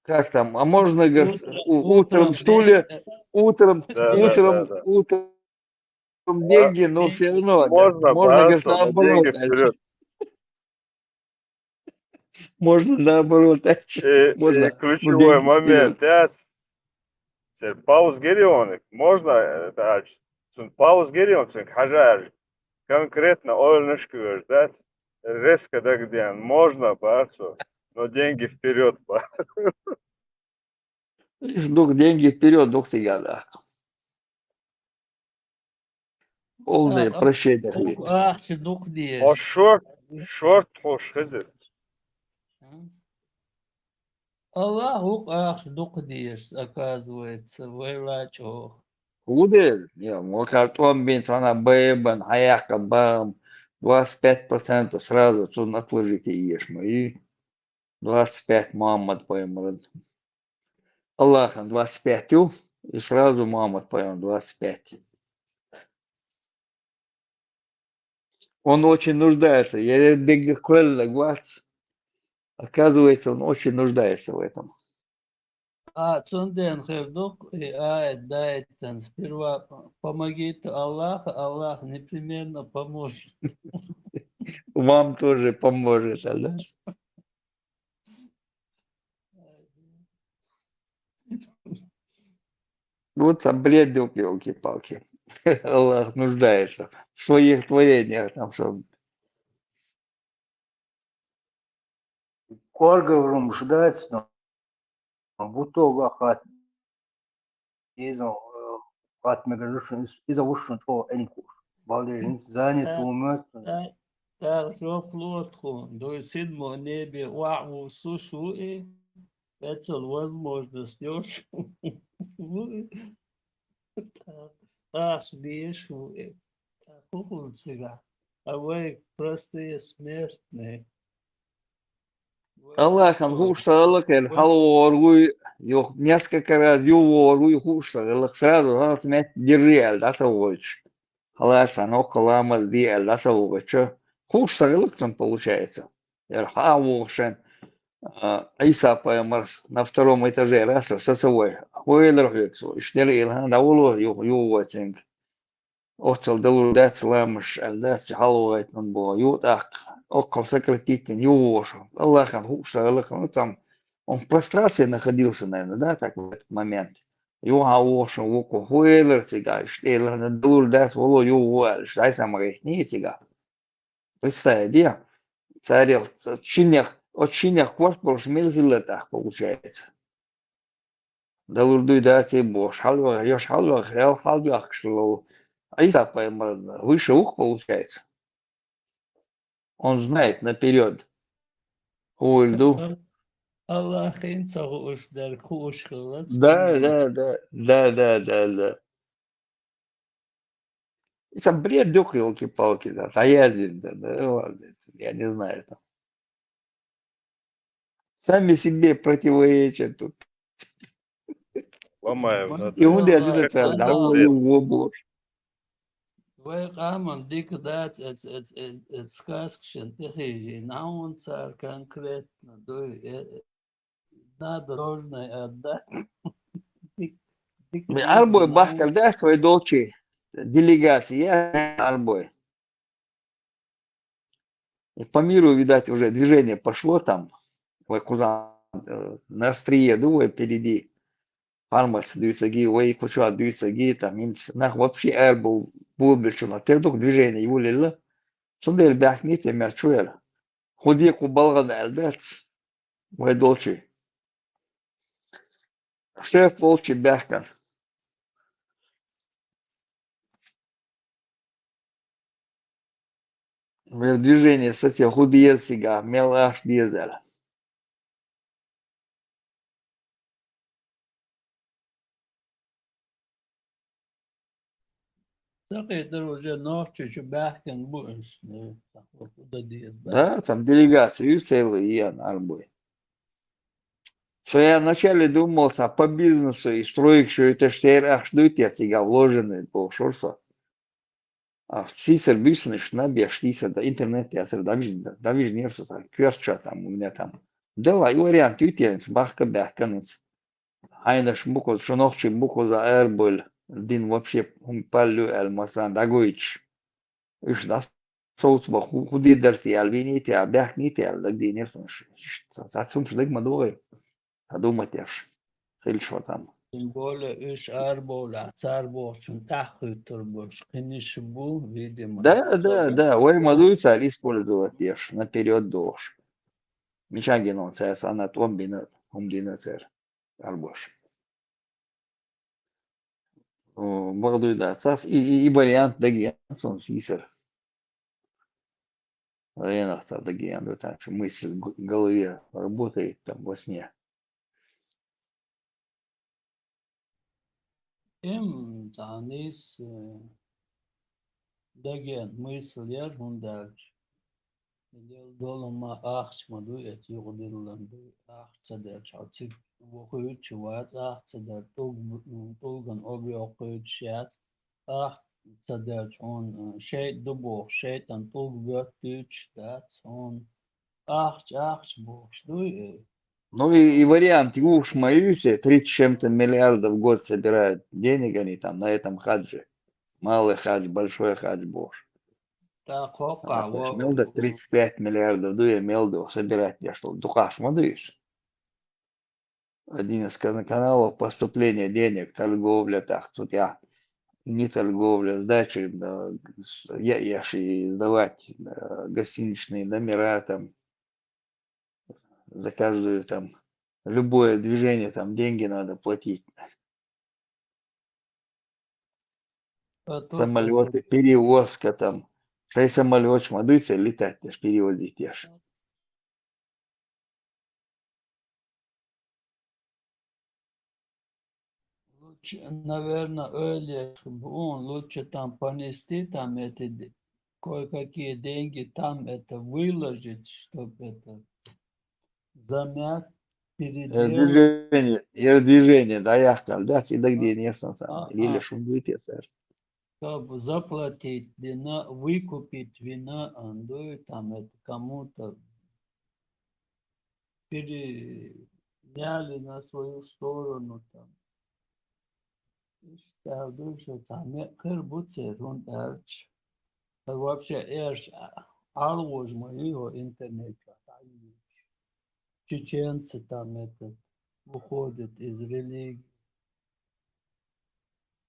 Как там? А можно, говорит, утром стулья, утром, утром, утром деньги, но все равно можно, говорит, наоборот. Можно наоборот. Э, можно, э, ключевой момент, да? Цер пауз гирионик, можно, э, да, цун пауз гирион, цун хьажар. Конкретно ойланаш кхоьш дац, резко дагадеана, можно, бац, но деньги вперёд, бац. Дук деньги вперёд, дук цига даккха. Полное прощение. Ахча дукха дезаш. О, шорт, шорт хьош хезар. Аллах вукх ахча дукха дезаш, оказывается, вай ла чӀогӀа. Худел, я, ма кар тӀом бен цхьана бай бан, хьаяккха бан, двадцать пять процентов сразу цунна отложить еш ма и. Двадцать пять Мухаммад пайхамаран. Аллахьан двадцать пять ю, и сразу Мухаммад пайхамаран двадцать пять. Он очень нуждается. Я бегга кхоьллаг вац. Оказывается, он очень нуждается в этом. А, цунден хир ду-кх и аят дайтан: сперва помогите Аллаха, Аллах непременно поможет. Вам тоже поможет, а, да? Вот там бред, ёлки-палки. Аллах нуждается в своих творениях, там что. Коргаврумаш дац, но бутога хат. Иза, э, хат мегар ду шун, иза вуш шун чӀо эн хуш. Балдежин занят умет. Так, жоп лотху, дой седьмом небе ваъ вусуш ву и, эцал возможность ёш ву и. Так, аш деш ву и. Так, ху хул цига. А вай простые смертные. Аллахьан хууш ца хилла кхел, хьалавогӀур вуй, юха несколько раз ювогӀур вуй, хууш ца хилла, сразу хьалца метта дирри аьлла, дӀа ца вогӀуйтуш. Хьалаца ноккха ламаз де аьлла, дӀа ца вогӀуйтуш. Хууш ца хилла цунна, получается. Яра хьа а вогӀуш шен, а, Ӏийса пайхамар на втором этаже раса, са ца вой. Хьойлар хьоьга со, иштта дера ила, хӀана дӀавало юха, ювогӀуй цуьнга. Оццал далур дац ламазаш аьлла дац, хьалавогӀуйтун боху, ю тӀаккха, оккхал сократить дина, ю вошу. Аллахьан хууш ца хилла, ну, там, он в прострации находился, наверное, да, так, в этот момент. Юхьа вошун ву кху хӀу элира цига, иштта элира, далур дац, вало ю ву аьлла, иштта дӀай сама гӀийтиний цига. Представь, де, царел, ц-, шиннех, оцу шиннех корта болуш мила хилла тӀаккха, получается. Далур дуй, даций бохуш, хьалаваха, йош хьалаваха, хьал, хьалдоьхкуш лов. Ӏийса пайхамар выше ву-кх, получается. Он знает наперёд. Хьуйла ду. Аллахьин ца хууш дерг хууш хилла. Да, да, да, да, да, да, да. Это бред, дух, ёлки-палки, да, да, я здесь, да, да, ладно, я не знаю, там. Сами себе противоречат тут. Ломаем, да. И он, я, да, да, да, да, да, да. Вай къаман дика дац, эц, эц, эц, эц сказкашна тӀехийжий, нагӀун цара конкретно дуй, э, э, надо должное отдать. Дик-, дика Ӏарбой дика бахкар нагӀун. Дац вай долчий делегация, я Ӏарбой. И по миру, видать, уже движение пошло там. Вай кхузахь, э, на острие ду вай впереди. Хьармац дуьйцаги, вай кху чохь дуьйцаги, там, хӀинца нах вообще аьлла бу-, бу-, бу-, бу-, чу ма тера ду-кх движение йолийла. Цундела баьхкиний те мел чу яра. ХӀун де кху балгӀана аьлла дац вай долчий. Шеф волчий баьхкина. Мел движение сацо хӀу деза цигахь, мел ахча деза аьлла. Ца кхетар уже нохчий чу баьхкина бу уьш, э, ца хӀу дан деза баьхкина. Да, там делегация ю целая, Ян Арбой. Со я вначале думал, ца по бизнесу и стройка, что это ж церан ахча дуй те цигахь вложенные, бохуш вара со. А сийсара буьйсанаш наб еш, сийсара да интернет яцара, дӀавижна, дӀавижнера со цхьа коьрта чу там, у меня там. Делла и вариант ю те, бахка баьхкина. Хьайнаш бу кхуза, шу нохчий бу кхуза арабевлла, дин вообще хӀума паллю аьлла, массарна дӀагойтуш. Уьш дӀасовцабо, хӀу, хӀу дийр дара те аьлла, вийний те аьлла, баьхкиний те аьлла, дагадийнера суна. Ш-, ш-, цхьацца хӀумнаш дага ма догӀий, хьан думать еш, хилча хӀо там. Тем более уьш арабовлахь, цара бохучун тӀаьхьахӀуьттур бу уьш, кхин уьш бу, видимо. Да, да, да, вай ма дуй цара использовать деш, наперёд дохуш. Мичахь гина цара, санна тӀом бина, хӀума дина цара, арабош. О, бакъ дуй дац ас, и, и, и вариант дагеана суна сийсара. Ренах ца дагеана ду, так что мысль в г-, голове работает там во сне. Эм, цхьа нийса, э, дагеана мысль яра, хӀунда аьлча Дел долу ма ахча ма дуй, эца юкъадиллина дуй. Ахча ца делча, хьо цига вохуьйтуш вац, ахча ца делча, тӀулг-, тӀулган объёккхуьйтуш яц. Ахча ца делча, хьуна, э, шайтӀа ду бохуш, шайтӀан тӀулг боьттуьйтуш дац хьуна. Ахча, ахча бохуш дуй, э. Ну и, и вариант юхуш ма юй, тридцать с чем-то миллиардов в год собирают денег они там на этом хадже. Малый хадж, большой хадж бохуш. ТӀаккха хӀокхахь, а, во-, мел дан тридцать пять миллиардов дуй, мел дан собирать деш долу, дукха ахча ма дуй иза. Один из кан-, каналов поступления денег, торговля, тӀаккха цу тӀехь не торговля, сдача, э, с-, е-, еш и сдавать, э, гостиничные номера там. За каждую там, любое движение там деньги надо платить. А то самолёты, как перевозка там. Шайн самолёташ ма дуй церан летать деш, перевозить деш. Лучше, наверное, Оля, чтобы он лучше там понести, там эти д-, кое-какие деньги там это выложить, чтоб это замять, э, переделать. Движение, э, движение, да, я сказал, да, всегда где не сам. А, или а. Шум будет, я сэр. Чтоб заплатить вина, выкупить вина, а, ну и там это кому-то переняли на свою сторону там. Иштта дуьйцу, цхьа некъ хир бу церан, хӀунда аьлча, хӀара вообще эрча ӀалгӀужма ю хӀо интернет чохь дӀайигча. Чеченцы там это выходят из религии.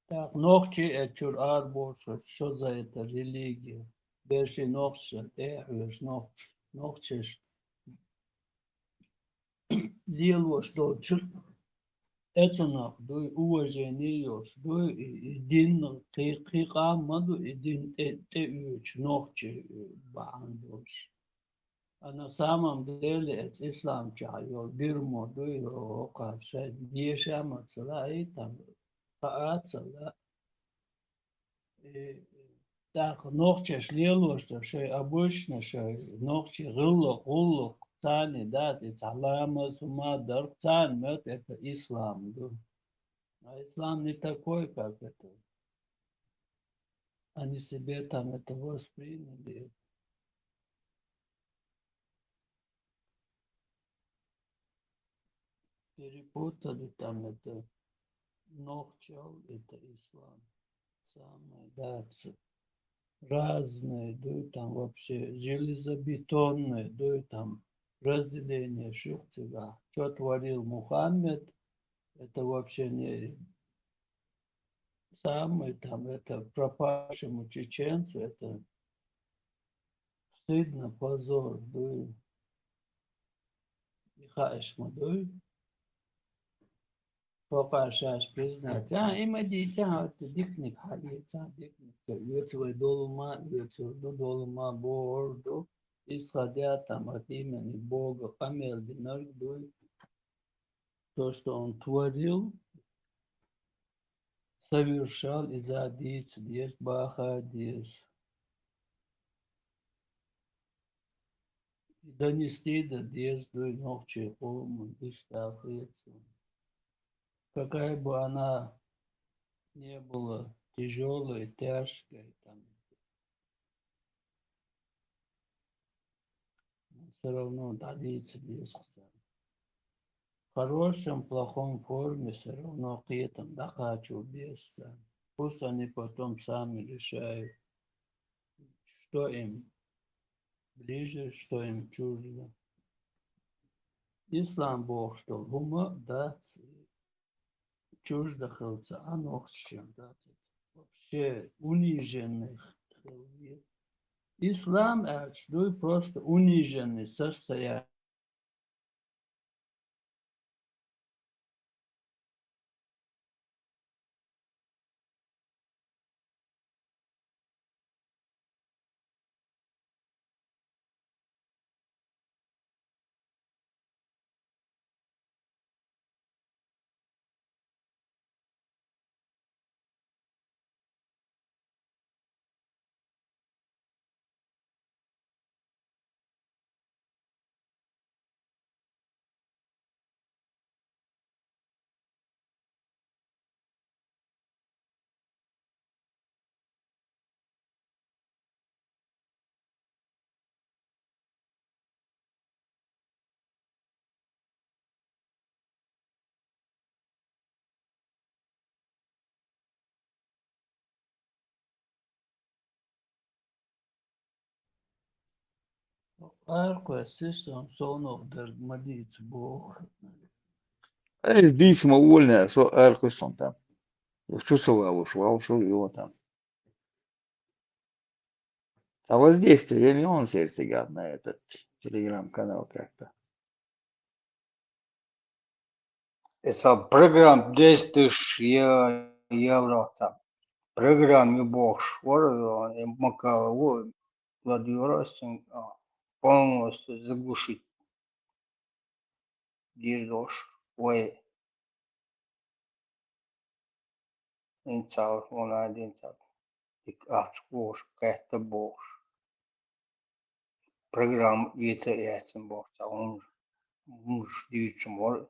ТӀаккха нохчий эцчуьра арабохуш, что за это религия? Берши нохчашна тӀе а хьоьжуш, нох-, нохчаш лелош долчуьра эцунах дуй, уважение йолуш дуй, и, и дин кхи-, кхин къам ма ду, и дин тӀе, тӀеоьцуш нохчий бахьана долуш. А на самом деле эца ислам чохь йолу бирмо дуй, хӀокхара шайн деша а ма ца лаьий, там, хаа а ца лаьа. И тӀаккха нохчаш лелош ду шайн обычно, шайн нохчий гӀиллакх, гӀуллакх, царна дац и цхьа ламаз, хӀума дарх, царна моьтту это ислам ду. А ислам не такой, как это. Они себе там это восприняли. Перепутали там это, нохчал, это ислам. Самое, да, ц-, разные, да, там вообще железобетонные, да, там разделение шух цигахь. Что творил Мухаммед, это вообще не самый там, это пропавшему чеченцу, это стыдно, позор, дуй. И хаьа ма дуй. хӀокхар шаьш признать. А, и ма дийцахьа, хӀаьта диканиг хьаэца, диканиг ца оьцу вай долу ма, оьцур ду, долу ма, бохур ду. Исходя там от имени Бога къамел динарг дуй. То, что он творил, совершал, иза дийца деза, баха деза. И донести дан деза дуй нохчий къоман, иштта хета суна. Какая бы она не была тяжёлой, тяжкой, там, всё равно дӀадийца деза царна. В хорошем, плохом форме всё равно кхетам дӀакхачо беза царна. Пусть они потом сами решают, что им ближе, что им чуждо. Ислам бохуш долу хӀума дац чуждо хилла ца а нохчашна, да, вообще униженный хилла веза. Ислам аьлча дуй просто униженный состояние. Аркхуьссуш сан совнах дерг ма дийца боху. Ай, дийца ма волийна, со аркхуьссу там. Шу ца валуш, валуш ву там. А воздействие имеет он сердце, гад, на этот телеграм-канал как-то? Эса программа десять тысяч е-, евро там. Программа бохуш вара, э, макала ву, Владимир Осин, а, полностью заглушить дийр долуш вай. Инсалах вон а динца. Дика ахча бохуш, кхетта бохуш. Программа эца а эцна боху цхьа хӀумаш, хӀумаш дуьйцуш ма вара.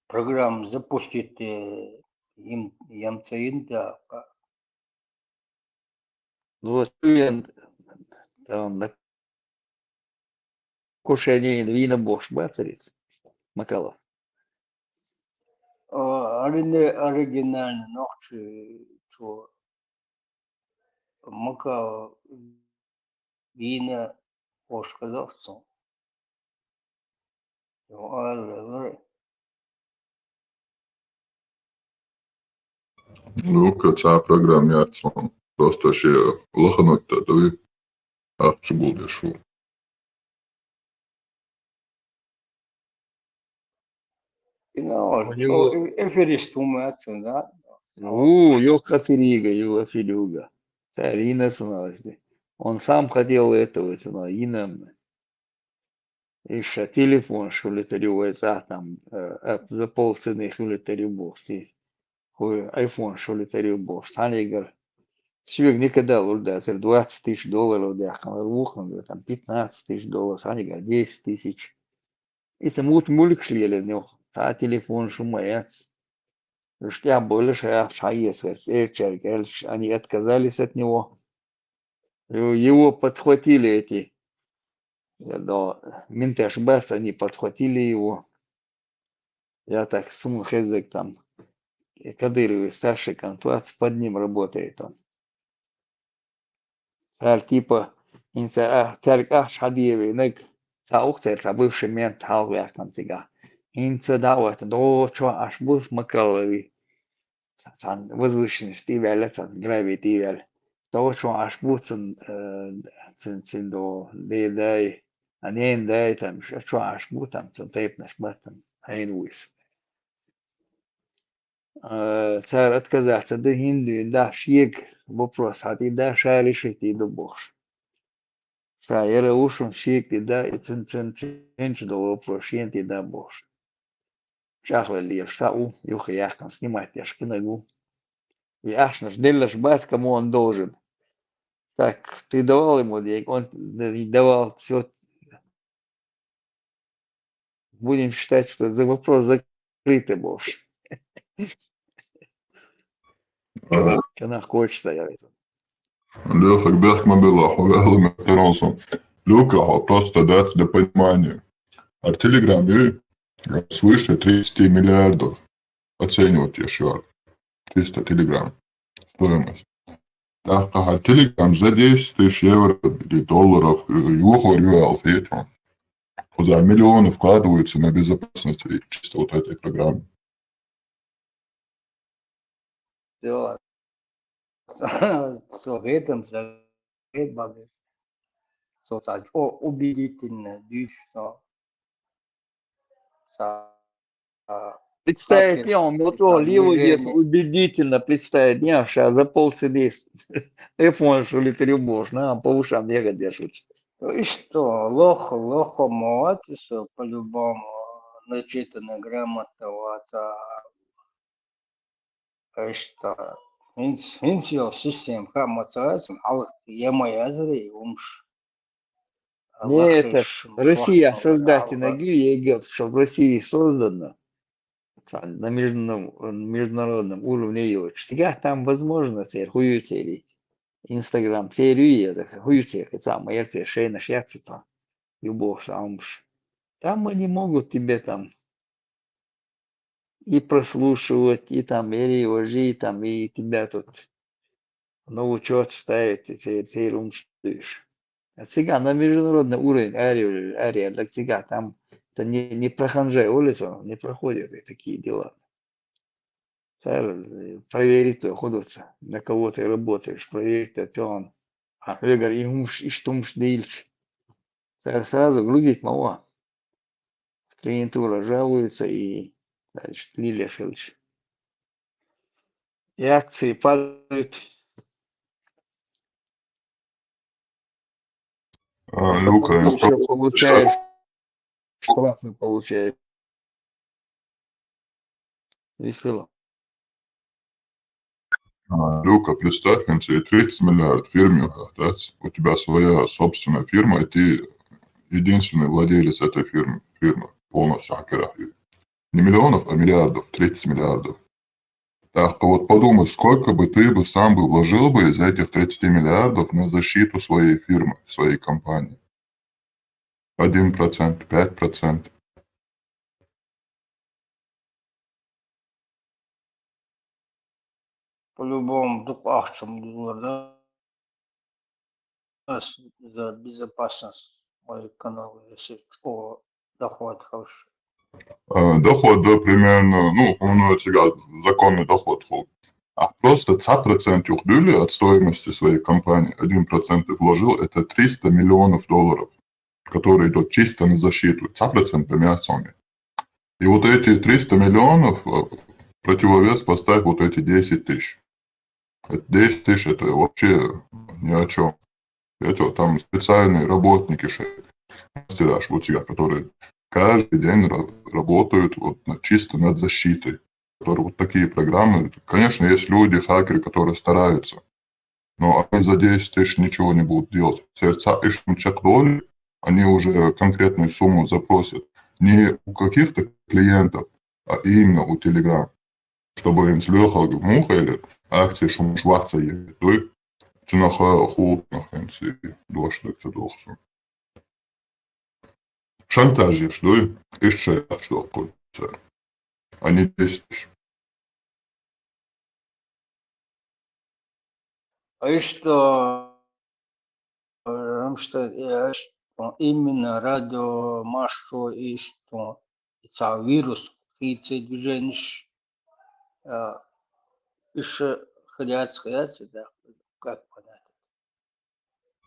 Программа запустить, э, им, ям ца йина даккха. Ну, вот, студент, там, на покушение вина бохуш бацарис, Макалов. О, оригинальный нохчи, чё, Макалов вина бохуш казахцун. Йо, ала вара. Ну, ка цхьа программа яц, просто ше лаханарг дан дуй, ахча гулдеш ву. И ну, у него чё, э-, аферист ву ма цун, да? Ву, йо, аферига, йо, аферига. Царина цунал. Он сам хотел этого, цунал, йина. Иштта телефон хуьлуьйтур ю вай цӀа там, э, за полцены хуьлуьйтур ю боху. Хьуй айфон хуьлуьйтур ю боху. Цхьаьнгара соьга никогда лур дацара двадцать тысяч долларов даьккхина, вукхунга там пятнадцать тысяч долларов, цхьаьнгара десять тысяч. Иза мутт муьлхаш лелийна ю, цхьа телефон шу ма яц. Уьш тӀехбевлла шайн ахча хьаэцара, цӀерачаьрга аьлча, они отказались от него. Его, его подхватили эти, я думаю, менташ бац, они подхватили его. Я так, суна хезаг там, Кадыровый старший кӀант вац, под ним работает он. Цара типа, хӀинца а-, цаьрга ахча хьадийр винарг, цхьа ух церан цхьа бывший мент хьалхаваьккхина цигахь. ХӀинца дӀа а ваьлла, догӀучохь Ӏаш бу Макалови. Цхьана возвышенность тӀе а ваьлла, цхьана гравий тӀе а ваьлла. ДогӀучохь Ӏаш бу цун, э, цун, цуьнан до, дедай, А ненай, дай там, ш-, а чо аш бу там, цун тайпанаш баттан, хьайна вуйс. А, цар отказаться да, хӀинда да, шега вопрос хьатӀи да, ша решить ду бохуш. Ша яра вушун шега тӀе да, и цун, цун, цун чу долу вопрос шена тӀе да бохуш. Чахлал лелаш са у, юха яхкан снимать деш кинаг ву. И ахьнаш деллаш бац, кому он должен. Так, ты давал ему деньги, он д-, давал, всё. Будем считать, что за вопрос закрытый бохуш. Ага. Чё нам хочется, я это. Лёха, бехк ма билла, хьо ваьлла ма каралсан. Люка, хьо просто дац для понимания. А Telegram ю свыше тридцати миллиардов оценивать ещё. Чисто Telegram. Стоимость. ТӀаккха хьан Telegram за десять тысяч евро или долларов, э, юхор ю аьлла хетаром. Кхуза миллионы вкладываются на безопасность чисто вот этой программы. Всё. Со хетам, со хет багаж. Со ца чӀо убедительно дуьйцу со. Ца, а, представить, я вам вот движение. Убедительно представить, я ща за полцены с-, iPhone, что ли, требуешь, на, по ушам ехать держишь. И что, лохо, лохо, молодец, по-любому, начитанный, грамотно, вот, а, Иштта, хӀинц-, хӀинца йолу система хаа ма ца яцара, хьалха я ма яцара и хӀумаш. Не, это Россия создатель ноги, я говорю, что в России создано. Ца-, на международном, международном уровне йоцуш. Цигахь там возможно церан хӀун ю церан Instagram, церан ю я, так хӀун ю церан, кхин цхьа ма яра церан шайнаш яц и там. Ю бохуш Ӏамаш. Там они могут тебе там и прослушивать, и там, и ревожи, и там, и тебя тут на учёт ставить, и цей, цей румстуешь. А цигахь на международный уровень ари, ари, так цигахь там это не, не про ханжа улицу, не проходят и такие дела. Цара, э, проверить твой ходовца, на кого ты работаешь, проверить твой план. А хьоьгара и хӀумаш, иштта хӀумаш дийлча, цара сразу грузить ма ван. Клиентура жалуется и, значит, лилия хилча. И акции падают. А, Люка, ещё получаешь, штрафы получаешь. Весело. А, Люка, представь, хӀинца и тридцать миллиард фирма, да, у тебя своя собственная фирма, и ты единственный владелец этой фирмы, фирмы полностью хьан карахь. Не миллионов, а миллиардов, тридцать миллиардов. Так, а вот подумай, сколько бы ты бы сам бы вложил бы из этих тридцати миллиардов на защиту своей фирмы, своей компании? Один процент, пять процентов. По-любому, дукха ахча ма дузур ду ас за безопасность моей канала, если чӀогӀа доход хороший. Э, доход, да, примерно, ну, он у тебя законный доход был. А просто цхьа процент юха дуьллий от стоимости своей компании, один процент ты вложил, это триста миллионов долларов, которые идут чисто на защиту. Цхьа процент да меца. И вот эти триста миллионов, э, противовес поставь вот эти десять тысяч. Это десять тысяч, это вообще ни о чем. Это там специальные работники, ше-, мастера, вот эти, которые каждый день ра-, работают вот на, чисто над защитой. Которые вот такие программы. Конечно, есть люди, хакеры, которые стараются, но они за десять тысяч ничего не будут делать. Сердца ишмучак доли, они уже конкретную сумму запросят. Не у каких-то клиентов, а именно у Telegram. Чтобы им слёха муха или акции, что мы швахца едой. Цунаха хутнах им си дошли к цудохсу. Шантаж еш дуй, ишша яхчу доккхуьйтур цара. Они десять тысяч. А иштта, э, амшта, э, аш-, именно радио, машо, иштта, и цхьа вирус, хийцай движениш, а, иша хряц, хряц, да, как понять?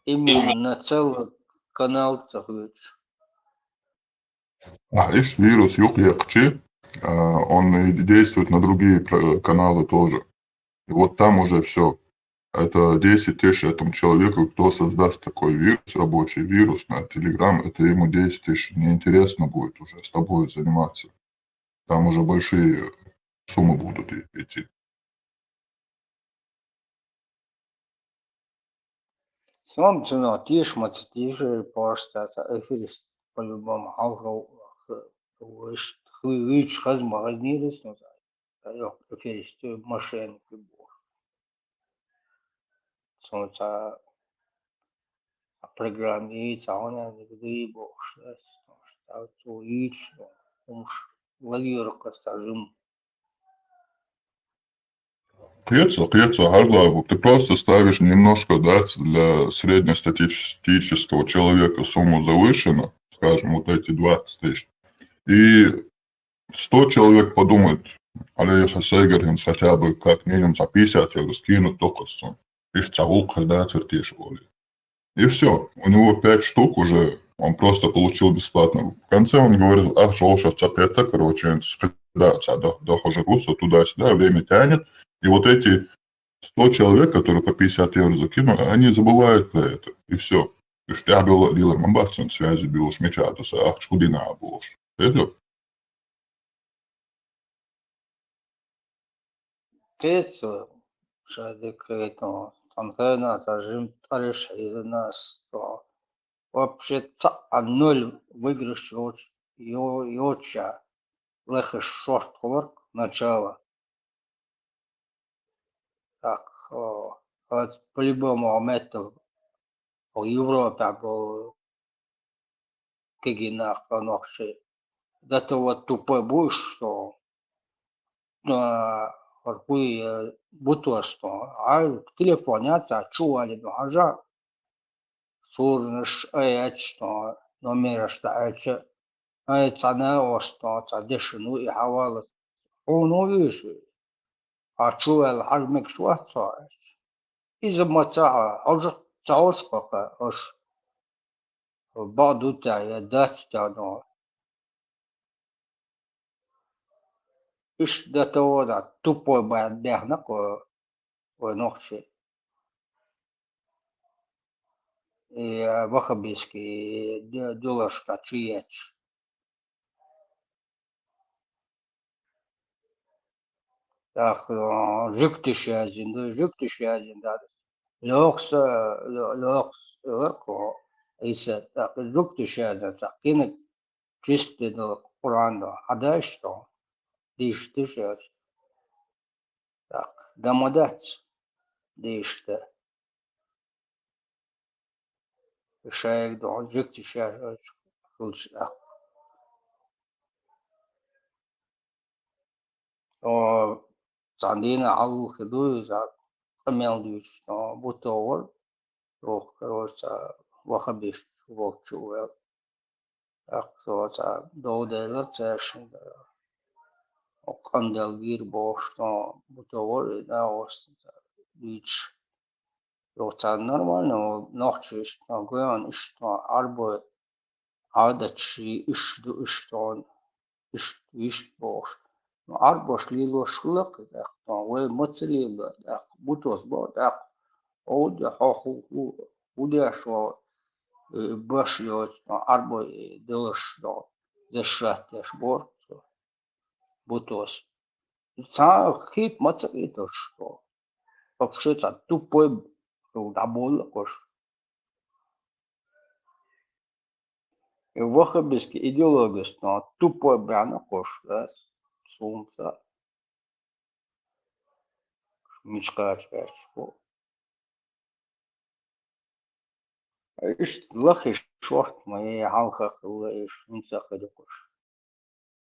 Именно на целый канал ца хьоьцуш. А, видишь, вирус юкъ яьккхачи, а, он и действует на другие про-, каналы тоже. И вот там уже все. Это десять тысяч этому человеку, кто создаст такой вирус, рабочий вирус на Telegram, это ему десять тысяч неинтересно будет уже с тобой заниматься. Там уже большие суммы будут и- идти. Сом цуно тиш маца тиш просто это эфирис по-любому алга выш хвич хазма хазнирис но. Эфирис мошенники бо. Сом ца программи ца она не гды бо. Что ца ич умш лагерка стажим. Кхетсо, кхетсо, хьажал, ты просто ставишь немножко, да, для среднестатистического человека сумму завышенно, скажем, вот эти двадцать тысяч. И сто человек подумают, алейха сайгархинс хотя бы как минимум за пятьдесят евро скинуть только сумму. Ишта гӀулакх хӀара дацар теша олий. И все. У него пять штук уже, он просто получил бесплатно. В конце он говорит, ах, шо, шо, ца пята, короче, да, ца, да, да, хожа руса, туда-сюда, время тянет. И вот эти сто человек, которые по пятьдесят евро закинули, они забывают про это. И все. Ты ж тя было дилер мамбатсон связи бюш мечатуса, ах, чудина бюш. Это Кецо, шадик это, танкена, тажим тариш хизанас, то вообще ца ноль выигрыш йоч, йо-, йоча, лехе шорт хлорк, начало. Так, о, вот по-любому метод по Европе был кегинах нохчи. До того тупой будешь, что, а, хуй, э, бутуа, что, а, телефон я ца чували, ну, а жа сурнаш, а, я что, номер, что, а, че, а, ца на осто, ца дешину и хавала. Оно вижу. А чувал, хажмек шваца. Иза маца, а, а уже ца ошкака, аш. Бадута, я дацта, но. Иш до того, да, тупой бая бяхна, ко, ой, нохчи. И, э, вахабиски, д-, дулашка, чияч. Так, э, жуктиш язин, да, жуктиш язин, да. Лёхса, лё-, лёхс, лёхо, иса, так, жуктиш язин, так, кинек чистый, да, Куран, да, хадаш, что? Диш, диш, яз. Так, дамадац, дишта. Шайг дон жуктиш яз, хулч, так. О, цандина алхи дуй, за, къамел дуйч, но, бутовар, рох, короче, вахабиш, волчу, вел. Так, со, ца, довдела, цешин, да. О, къандел гир бош, но, бутовар, и да, ос, ца, дуйч. Йо, ца нормально, нохчи ишта, гуян ишта, арбой, адачи ишду, ишта, ишт, ишт бош. Но арбош лилош хулак, так, но, вай маца лила, так, бутос бо, так, оуде, хо, ху, ху, худяш, о, э, баш йоц, но, арбой, э, делаш, но, дешрат, деш бор, бутос. Ца хит маца итош, что вообще ца тупой был, да, боль, кош. И вахабистский идеология, что тупой бяна кош, да, сумца. Мичкач, качко. Иш лахиш шорт ма, э, халха хилла иш, мица хадукуш.